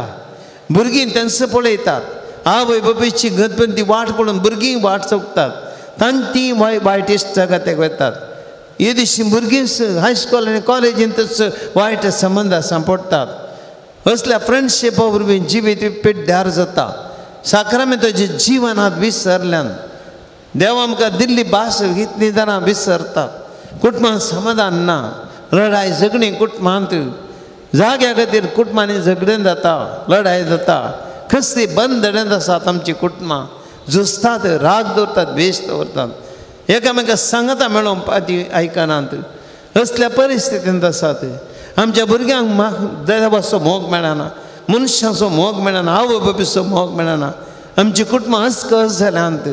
भुरगीं तेंच पळयतात, आवय बापायची गत ती वाट पळोवन भुरगीं वाट चुकतात, तांची वायट इश्टागतेक वतात. हे दिशी भुरगींच हायस्कूल आनी कॉलेजींतच वायट संबंद सांपडटात. असल्या फ्रेंडशिपा वरवीं जिवीत पिड्ड्यार जाता. साक्रामेंताचें जिवनांत विसरल्यान देव आमकां दिल्ली भास इतली जाणां विसरतात. कुटुंबांत समाधान ना, लढाय झगडीं कुटुंबांत, जाग्या खातीर कुटुंबांनी झगडें जाता, लढाय जाता, कसली बंदड्यांत आसात आमची कुटुंबां, झुजतात, राग दवरतात, द्वेश दवरतात, एकामेका सांगता मेळोवंक पाती आयकनात. असल्या परिस्थितींत आसात. आमच्या भुरग्यांक देवाचो मोग मेळना, मनशाचो मोग मेळना, आवय बापायचो मोग मेळना. आमची कुटुंबां अस्कस जाल्यांत.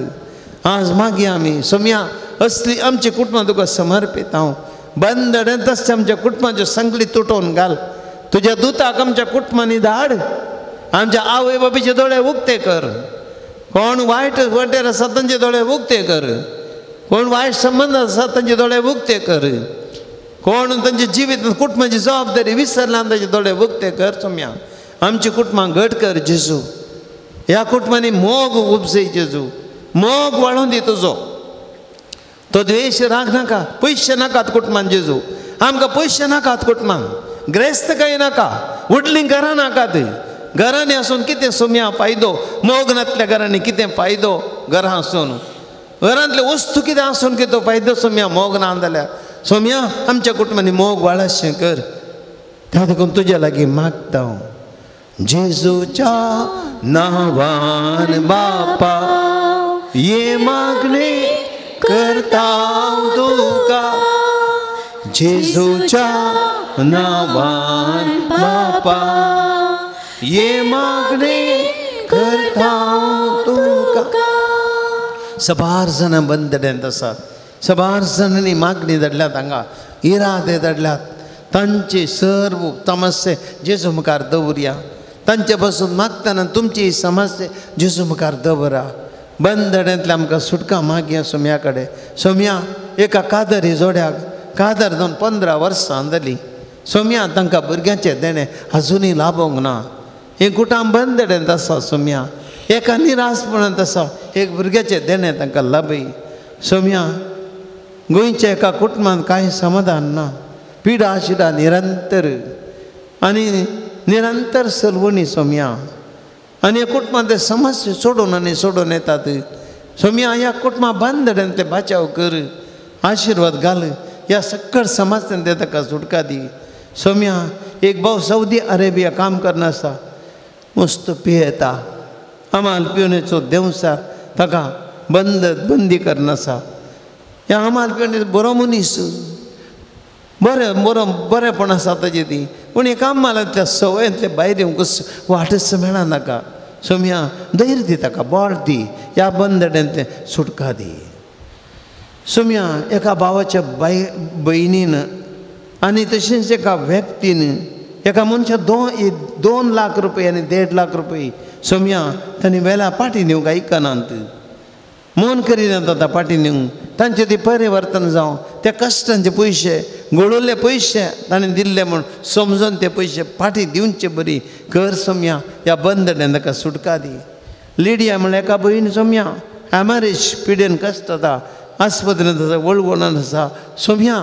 आज मागीर आमी सोम्या असली आमची कुटुंबां तुका समर्पीत हांव. बंदड्यांत आसता आमच्या कुटुंबाच्यो संकली तुटोवन घाल. तुज्या दुताक आमच्या कुटुंबांनी धाड. आमच्या आवय बापायचे दोळे उक्ते कर. कोण वायट वाटेर आसा तांचे दोळे उक्ते कर. कोण वायट संबंद आसा तांचे दोळे उक्ते कर. कोण तांचे जिवीत कुटुंबाची जबाबदारी विसरला तांचे दोळे उक्ते कर. सोम्या आमची कुटुंबां घट कर जेजू. ह्या कुटुंबांनी मोग उपजय जेजू, मोग वाडोवन दी तुजो. तो द्वेश राग नाका, पयशे नाकात कुटुंबान जेजू. आमकां पयशे नाकात कुटुंबान, ग्रेस्त काय नाका, व्हडलीं घरां नाकात. घरांनी आसून कितें सोम्या फायदो? मोग नातल्या घरांनी कितें फायदो? घरां आसून घरांतले वस्तू कितें आसून कितें फायदो सोम्या मोग ना जाल्यार? सोम्या आमच्या कुटुंबांनी मोग वाळाशें कर. त्या देखून तुज्या लागीं मागता हांव जेजूच्या नांवान बापा, ये मागणे करता तुका. जेजूच्या नांवान बापा, ये मागणे करता तुका. सबार जाणां बंदड्यांत आसात, सबार जाणांनी मागणी धाडल्यात, हांगा इरादे धाडल्यात. तांचे सर्व समस्या जेजू मुखार दवरया. तांचे पासून मागतना तुमची समस्या जेजू मुखार दवरा. बंदड्यांतल्या आमकां सुटका मागया सोम्या कडेन. सोम्या एका कादरी जोड्याक कादर जावन 15 वर्सां जालीं. सोम्या तांकां भुरग्यांचें देणें आजुनूय लाभोंक ना. हें कुटां बंदड्यांत आसा सोम्या, एका निराशपणांत आसा. एक भुरग्याचें देणें तांकां लाभय. सोम्या गोंयच्या एका कुटुंबांत कांय समाधान ना, पिडा शिडा निरंतर आनी निरंतर सलवणी सोम्या. आनी ह्या कुटुंबांत ते समस्या सोडून आनी सोडून येतात. सोम्या ह्या कुटुंबा बंदड्यांत ते बाचाव कर, आशिर्वाद घाल, ह्या सक्कड समाजान ते ताका सुटका दी. सोम्या एक भाव सौदी अरेबिया काम करना आसा, मस्त पियेता, हमाल पिवण्याचो देंवसार ताका बंदी करना आसा. ह्या हमाल पिवणे बरो मनीस, बरें बरो बरेंपण आसा ताजें ती, पूण एक हमालांतल्या सवयेंतले भायर येवंक वाटच मेळना नाका. सोम्या धैर्य दी ताका, बळ दी, ह्या बंदड्यांतलें सुटका दी. सोम्या एका भावाच्या भयणीन आनी तशेंच एका व्यक्तीन एका मनशा 2 लाख रुपये आनी 1.5 लाख रुपये सोम्या तांणी वेल्या पाटी दिवंक आयकनात, मन करिनात आतां पाटी दिवंक. तांचें ती परिवर्तन जावं, त्या कश्टांचे पयशे गळोवल्ले पयशे ताणें दिल्ले म्हूण समजून ते पयशे पाटी दिवचे बरी कर सोम्या. ह्या बंदड्यान ताका सुटका दी. लिडिया म्हणल्यार एका भयण सोम्या हॅमरेज पिडेन कश्ट जाता, आस्पत्रेंत आसा, वळवळान आसा. सोम्या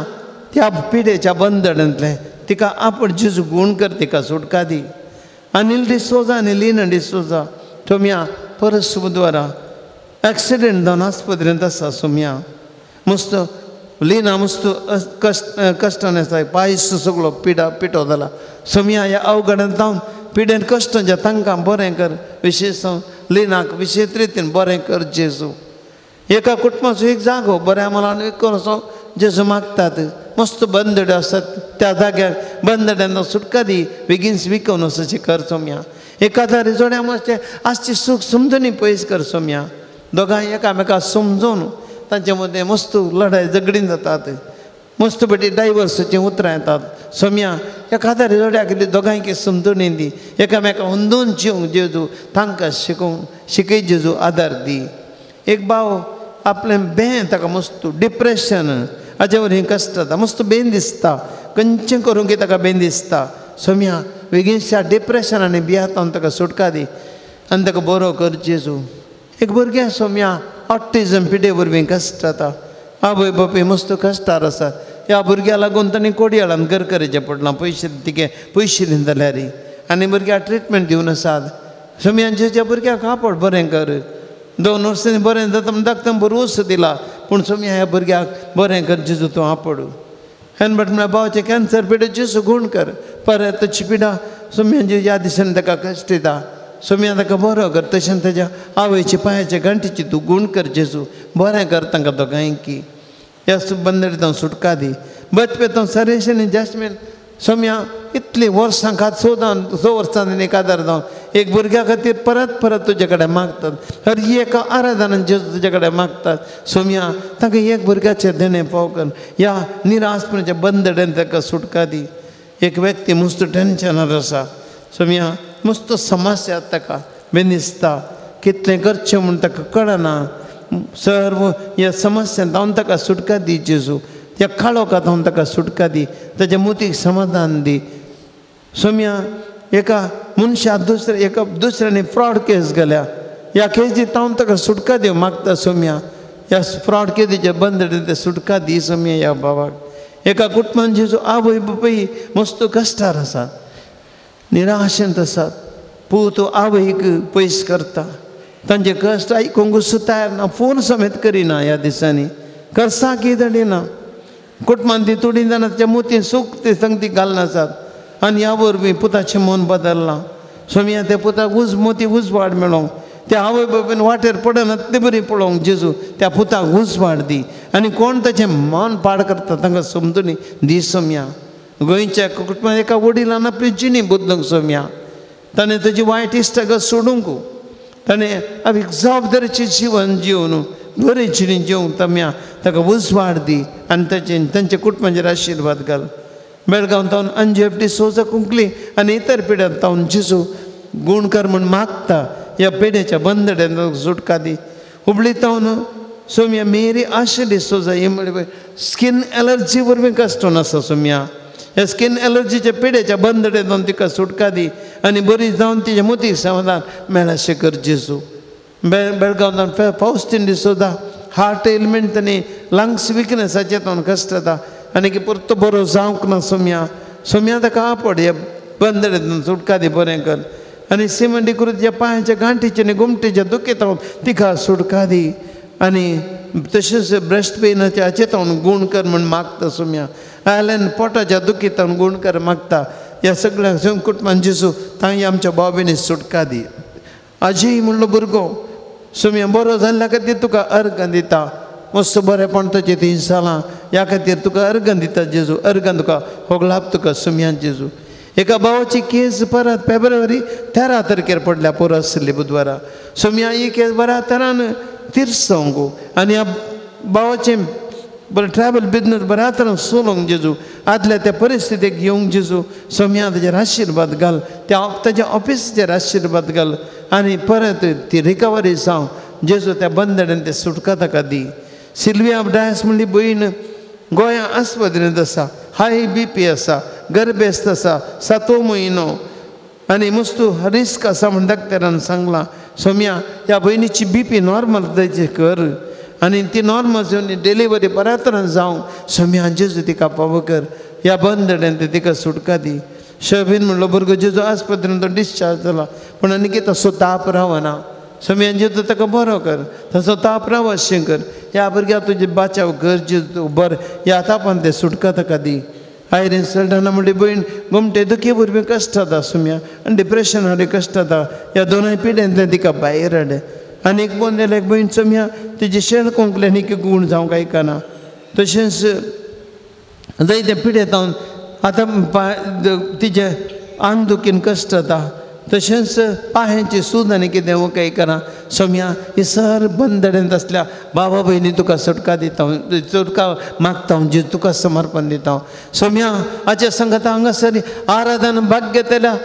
त्या पिडेच्या बंदड्यांतलें तिका आपण जेजू गूण कर, तिका सुटका दी. अनिल डिसोजा आनी लिना डिसोजा सोम्या परस बुधवारा एक्सिडेंट जावन आस्पत्रेंत आसा. सोम्या मस्त लिना मस्त कश्टान आसा, पांय सगळो पिठो जाला. सोम्या ह्या अवघडांत जावन पिडेन कश्टांच्या तांकां बरें कर, विशेश लिनाक विशेश रितीन बरें कर जेजू. एका कुटुंबाचो एक जागो बऱ्या मनान विकून जेजू मागतात. मस्त बंदड्यो आसात त्या जाग्यार बंदड्यांना सुटका दी, बेगीन विकून वचचें कर सोम्या. एका रिजोड्या मातशें आजची सूख समजून पयस कर सोम्या. दोगांय एकामेका समजून तांचे मदें मस्त लढाय झगडीं जातात, मस्त बेटी डायवर्साचीं उतरां येतात. सोम्या एखाद्या रिजोड्याक दोगांयकी समजून दी, एकामेका अंदून जिवंक जेजू तांकां शिकोवंक शिकय जेजू आदार दी. एक भाव आपलें बें ताका मस्त डिप्रेशन हाचे वरवीं कश्ट जाता मस्त बेन दिसता खंयचें करूंक ताका बेन दिसता सोम्या बेगीनच्या डिप्रेशन आनी भियेतान ताका सुटका दी आनी ताका बरो कर जेजू. एक भुरगें सोम्या ऑटिजम पिडे वरवीं कश्ट जाता आवय बापूय मस्त कश्टार आसात ह्या भुरग्या लागून तांणी कोडयाळान घर करचें पडलां पयशे तिगे पयशे दिना जाल्यार आनी भुरग्याक ट्रिटमेंट दिवन आसात सोम्या जेच्या भुरग्याक कापड बरें कर 2 वर्सांनी बरें जाता म्हण दाखता बरोस दिला पूण सोम्या ह्या भुरग्याक बरें कर जेजू तूं आपडू. हेनबट म्हळ्यार भावाचें कॅन्सर पिडे जेजू गूण कर परत ताची पिडा सोम्या जेजू ह्या दिसांनी ताका कश्ट दिता सोम्या ताका बरो कर तशें ताज्या आवयचे पांयाचे गांठीची तूं गूण कर जेजू बरें कर तांकां दोगांयकी ह्या बंदरी हांव सुटका दी बचपे हांव सरेश आनी जास्मीन सोम्या इतलीं वर्सां खात 6 वर्सां एक आदार जावन एक भुरग्या खातीर परत परत तुजे कडेन मागतात हर एका आराधनान जेजू तुजे कडेन मागतात सोम्या तांकां एक भुरग्याचें देणें पाव कर ह्या निराशपणाच्या बंदडेन ताका सुटका दी. एक व्यक्ती मस्त टेन्शनार आसा सोम्या मस्त समस्या ताका बेन दिसता कितलें करचें म्हूण ताका कळना सर्व ह्या समस्यांत हांव ताका सुटका दी जेजू त्या काळोखांत हांव ताका सुटका दी ताच्या मोतीक समाधान दी. सोम्या एका मनशा दुसऱ्या एका दुसऱ्यांनी फ्रॉड केस घाल्या ह्या केसींत हांव ताका सुटका दिवं मागता सोम्या ह्या फ्रॉड केसीच्या बंदडेन ते सुटका दी सोम्या ह्या बाबाक. एका कुटुंबान जेजू आवय बापूय मस्त कश्टार आसात निराशेंत आसात पूत आवयक पयस करता तांचे कश्ट आयकूंक तयार ना फोन समेत करिना ह्या दिसांनी करसाकी धाडिना कुटुंबान ती तुडी जाणा त्या मोती सूख ते संगती घालना आसात आनी ह्या वरवीं पुताचें मन बदल्लां सोम्या त्या पुताक उज मोती उजवाड मेळोंक त्या आवय बापायन वाटेर पडना ते बरी पळोवंक जेजू त्या पुताक उजवाड दी आनी कोण ताचें मन पाड करता तांकां समजून दी सोम्या. गोंयच्या कुटुंबान एका वडिलान आपली जिणी बदलूंक सोम्या ताणें ताजी वायट इश्टागत सोडूंक ताणें आपली जबाबदारीचें जिवन जिवन बरें जिणी जिवंक तम्या ताका उजवाड दी आनी ताचे तांच्या कुटुंबाचेर आशिर्वाद घाल. बेळगांव तावन अंजू एफ डी सोजा कुंकली आनी इतर पिड्यान तावन जेजू गुणकर म्हूण मागता ह्या पिड्याच्या बंदड्यान सुटका दी. हुबळी तावन सोम्या मेरी आशा डी सोजा ही म्हळ्यार स्कीन एलर्जी वरवीं कश्ट आसा सोम्या ह्या स्कीन एलर्जीच्या पिड्याच्या बंदड्यान तिका सुटका दी आनी बरी जावन तिच्या मोतीक समाधान मेळाशें कर जेजू. बेळगांव तावन फावस्तीन डिसोजा हार्ट एलिमेंट आनी लंग्स विकनसाचें तावन कश्ट जाता आनी की परतो बरो जावंक ना सोम्या सोम्या ताका आपड ह्या बंदड्यान सुटका दी बरें कर आनी सिमंडी कृत्या पांयाच्या गांठीचे आनी गोमटेच्या दुखेतावन तिका सुटका दी आनी तशेंच ब्रेस्ट पेनाच्या हाचे तावन गूण कर म्हूण मागता सोम्या आयल्यान पोटाच्या दुखीतावन गूण कर मागता ह्या सगळ्यांक कुटुंबान जेजू तांणी आमच्या भाव भयणी सुटका दी. आजी म्हणलो भुरगो सोम्या बरो जाल्ल्या खातीर तुका अर्गां दिता मस्त बरेपण ताचें ती जालां ह्या खातीर तुका अर्गां दिता जेजू अर्गां तुका होगलाप तुका सोम्या जेजू. एका भावाची केस परत फेब्रुवारी 13 तारखेर पडल्या पुरो आसली बुधवारा सोम्या ही केस बऱ्या तरान तिरसोंक आनी ह्या भावाचें बरें ट्रॅवल बिजनस बऱ्या तरान चलोवंक जेजू आदल्या त्या परिस्थितीक येवंक जेजू सोम्या ताजेर आशिर्वाद घाल त्या ताज्या ऑफिसाचेर आशिर्वाद घाल आनी परत ती रिकवरी जावं जेजू त्या बंदड्यान ते सुटका ताका दी. सिल्विया डायस म्हणली भयण गोंया आस्पत्रेंत आसा हाय बी पी आसा गर्भेस्त आसा 7वो म्हयनो आनी मस्तू रिस्क आसा म्हूण डॉक्टरान सांगलां सोम्या ह्या भयणीची बी पी नॉर्मल जायची कर आनी ती नॉर्मल जावन डिलिव्हरी बऱ्या तरान जावं सोम्या जेजू तिका पावो कर ह्या बंदड्यान ते तिका सुटका दी. शबीन म्हणलो भुरगो जेजू आस्पत्रेंत तो डिस्चार्ज जाला पूण आनी तसो ताप रावना सोम्या जेजू ताका बरो कर तसो ताप रावशें कर ह्या भुरग्याक तुजे बाचाव कर जेजू बरें ह्या तापान ते सुटका ताका दी. आयरीन सल्डाना म्हणली भयण गोमटे दुखी भुरगीं कश्ट जाता सोम्या आनी डिप्रेशन हाडून कश्ट जाता ह्या दोनूय पिड्यांतल्यान तिका भायर हाडलें. आनी एक बोंदेल एक भयण सोम्या तिजी शेण कोंकल्यान एक गूण जावंक आयकना तशेंच जायते पिड्यात आतां तिजें आंग दुखीन कश्ट जाता तशेंच पांयांची सूज आनी कितें आयकना सोम्या ही सर बंदड्यांत आसल्या बाबा भयणी तुका सुटका दिता सुटका मागता हांव जे तुका समर्पण दिता सोम्या हाच्या संगता हांगासर आराधन भाग्य केल्या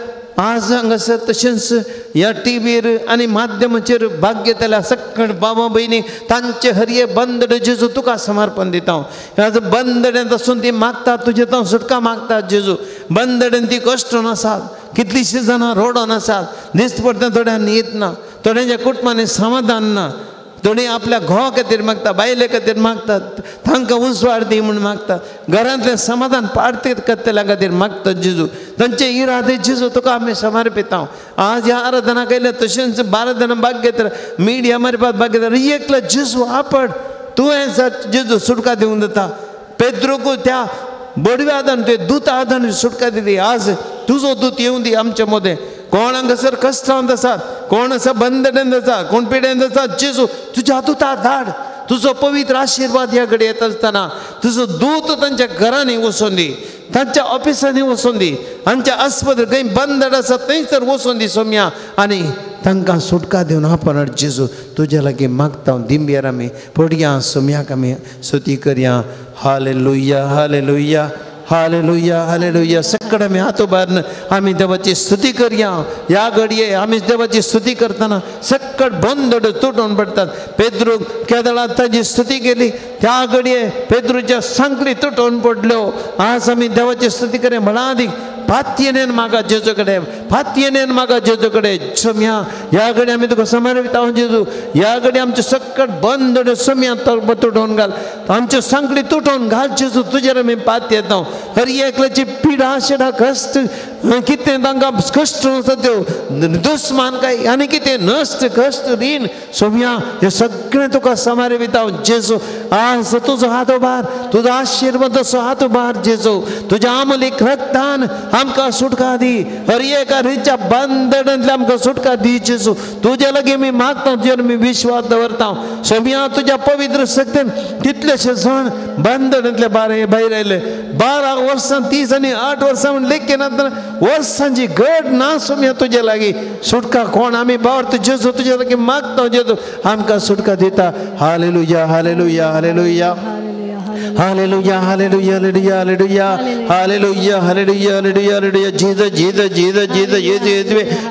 आज हांगासर तशेंच ह्या टीव्हीर आनी माध्यमाचेर भाग घेतल्या सकट बाबा भयणी तांचे हरये बंदड जेजू तुका समर्पण दिता हांव. ह्या बंदड्यांत आसून ती मागतात तुजे हांव सुटका मागतात जेजू. बंदड्यान ती कश्टून आसात, कितलींशीं जाणां रोडोन आसात, दिस्त पडटा थोड्यां न्हीद ना, थोड्यांच्या कुटुंबांनी समाधान ना, थोडीं आपल्या घोवा खातीर मागता, बायले खातीर मागतात, तांकां उजवाड दी म्हूण मागतात, घरांतलें समाधान पार्ती करतल्या खातीर मागतात जेजू. तांचे इरादे जेजू तुका आमी समर्पिता. आज ह्या आराधना केल्या तशेंच 12 जाणां भाग घेतला, मिडिया मार्फत भाग घेतला, एकला जेजू आपड तुवें जेजू सुटका दिवन दिता. पेद्रोकू त्या बडव्या आदान ते दूत आदान सुटका दिली. आज तुजो दूत येवन दी आमच्या मदें. कोण हांगासर कश्टांत आसात, कोण आसा बंदड्यांत आसा, कोण पिड्यांत आसा, जेजू तुज्या दुता धाड. तुजो पवित्र आशिर्वाद ह्या कडेन येता आसतना तुजो दूत तांच्या घरांनी वचोन दी, तांच्या ऑफिसांनी वचोन दी, आमच्या आस्पत्रे खंय बंदड आसा थंयसर वचोन दी सोम्या आनी तांकां सुटका दिवन आपण जेजू तुज्या लागीं मागता. दिंब्यार आमी पडया सोम्याक आमी स्तुती करया. हालेलुया हालेलुया हालेलुया हालेलुया. सकड आमी हात उबारून आमी देवाची स्तुती करया. ह्या घडये आमी देवाची स्तुती करतना सकट बंदड तुटून पडटात. पेद्रू केदळा ताजी स्तुती केली त्या घडये पेद्रूच्या सांकळी तुटून पडल्यो. आज आमी देवाची स्तुती करया. म्हळ्यार फातयेन मागा जेजू कडेन, फातयेन मागा जेजू कडेन. सोम्या ह्या घडये आमी तुका समर्पिता जेजू. ह्या घडये आमचे सकट बंदड सोम्या तुटोवन घाल, आमच्यो सांकळी तुटोवन घाल जेजू. तुजेर आमी पात येता. हर एकल्याची पिडा शिडा कश्ट कितें तांकां कश्ट आसा त्यो दुस्मान काय आनी कितें नश्ट कश्ट रीण सोम्या हें सगळें तुका समर्पिता जेजू. आज तुजो हात उबार, तुजो आशिर्वाद असो हात उबार जेजू. तुज्या आमलीक रक्तान आमकां सुटका दी. हर एका रिच्या बंदडांतल्या आमकां सुटका दी जेजू. तुज्या लागीं आमी मागता, तुजेर आमी विश्वास दवरता सोम्या. तुज्या पवित्र शक्तीन कितलेशे जाण बंदडांतले भायर आयले. 12 वर्सां 30 आनी 8 वर्सां म्हूण लेखनातना वर्सांची घट ना सोम्या तुज्या लागीं सुटका कोण आमी बावर जेजू तुज्या लागीं मागता जेजू आमकां सुटका दिता. Hallelujah hallelujah hallelujah hallelujah hallelujah hallelujah hallelujah hallelujah hallelujah hallelujah. Jesus Jesus Jesus Jesus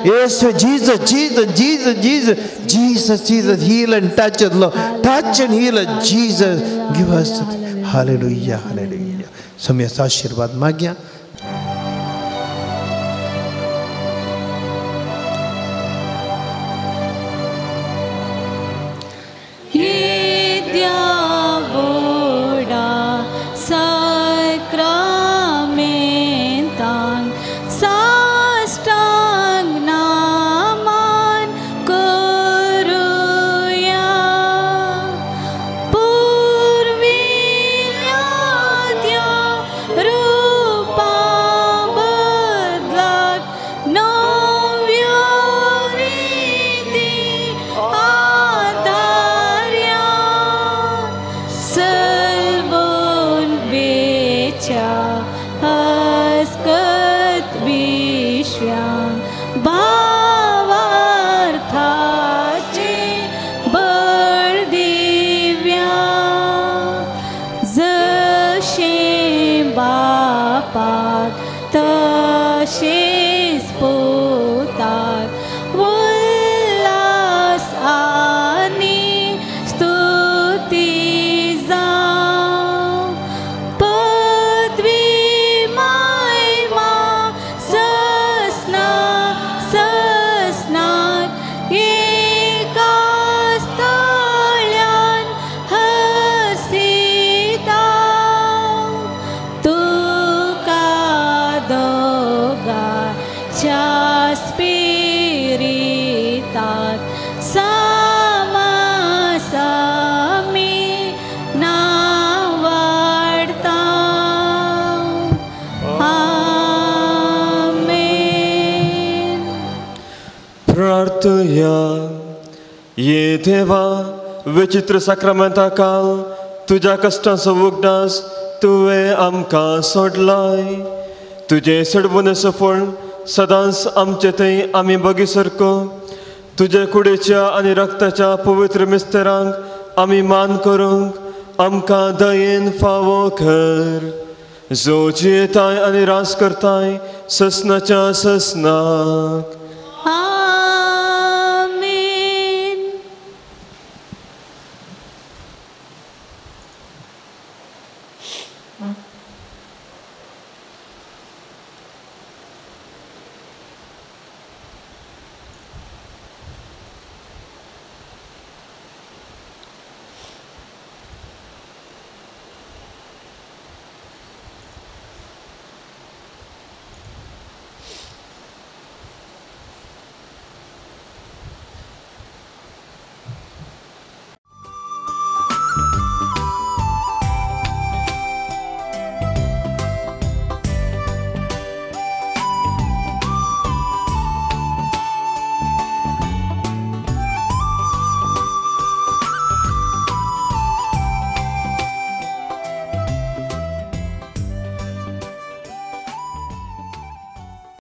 Yesu Jesus Jesus Jesus Jesus Jesus Jesus. Heal and touch us, Lord. Touch and heal us, Jesus. Give us. Hallelujah hallelujah. सम्याचा आशीर्वाद माग्या. ये देवा विचित्र साक्रामेंता काल तुज्या कश्टांचो उगडास तुवें आमकां सोडलाय. तुजें सडवणेचो फळ सदांच आमचे थंय आमी बगी सारको. तुजे कुडीच्या आनी रक्ताच्या पवित्र मिस्तरांक आमी मान करूंक आमकां दयेन फावो कर. जो जियेताय आनी रास करताय ससनाच्या ससनाक.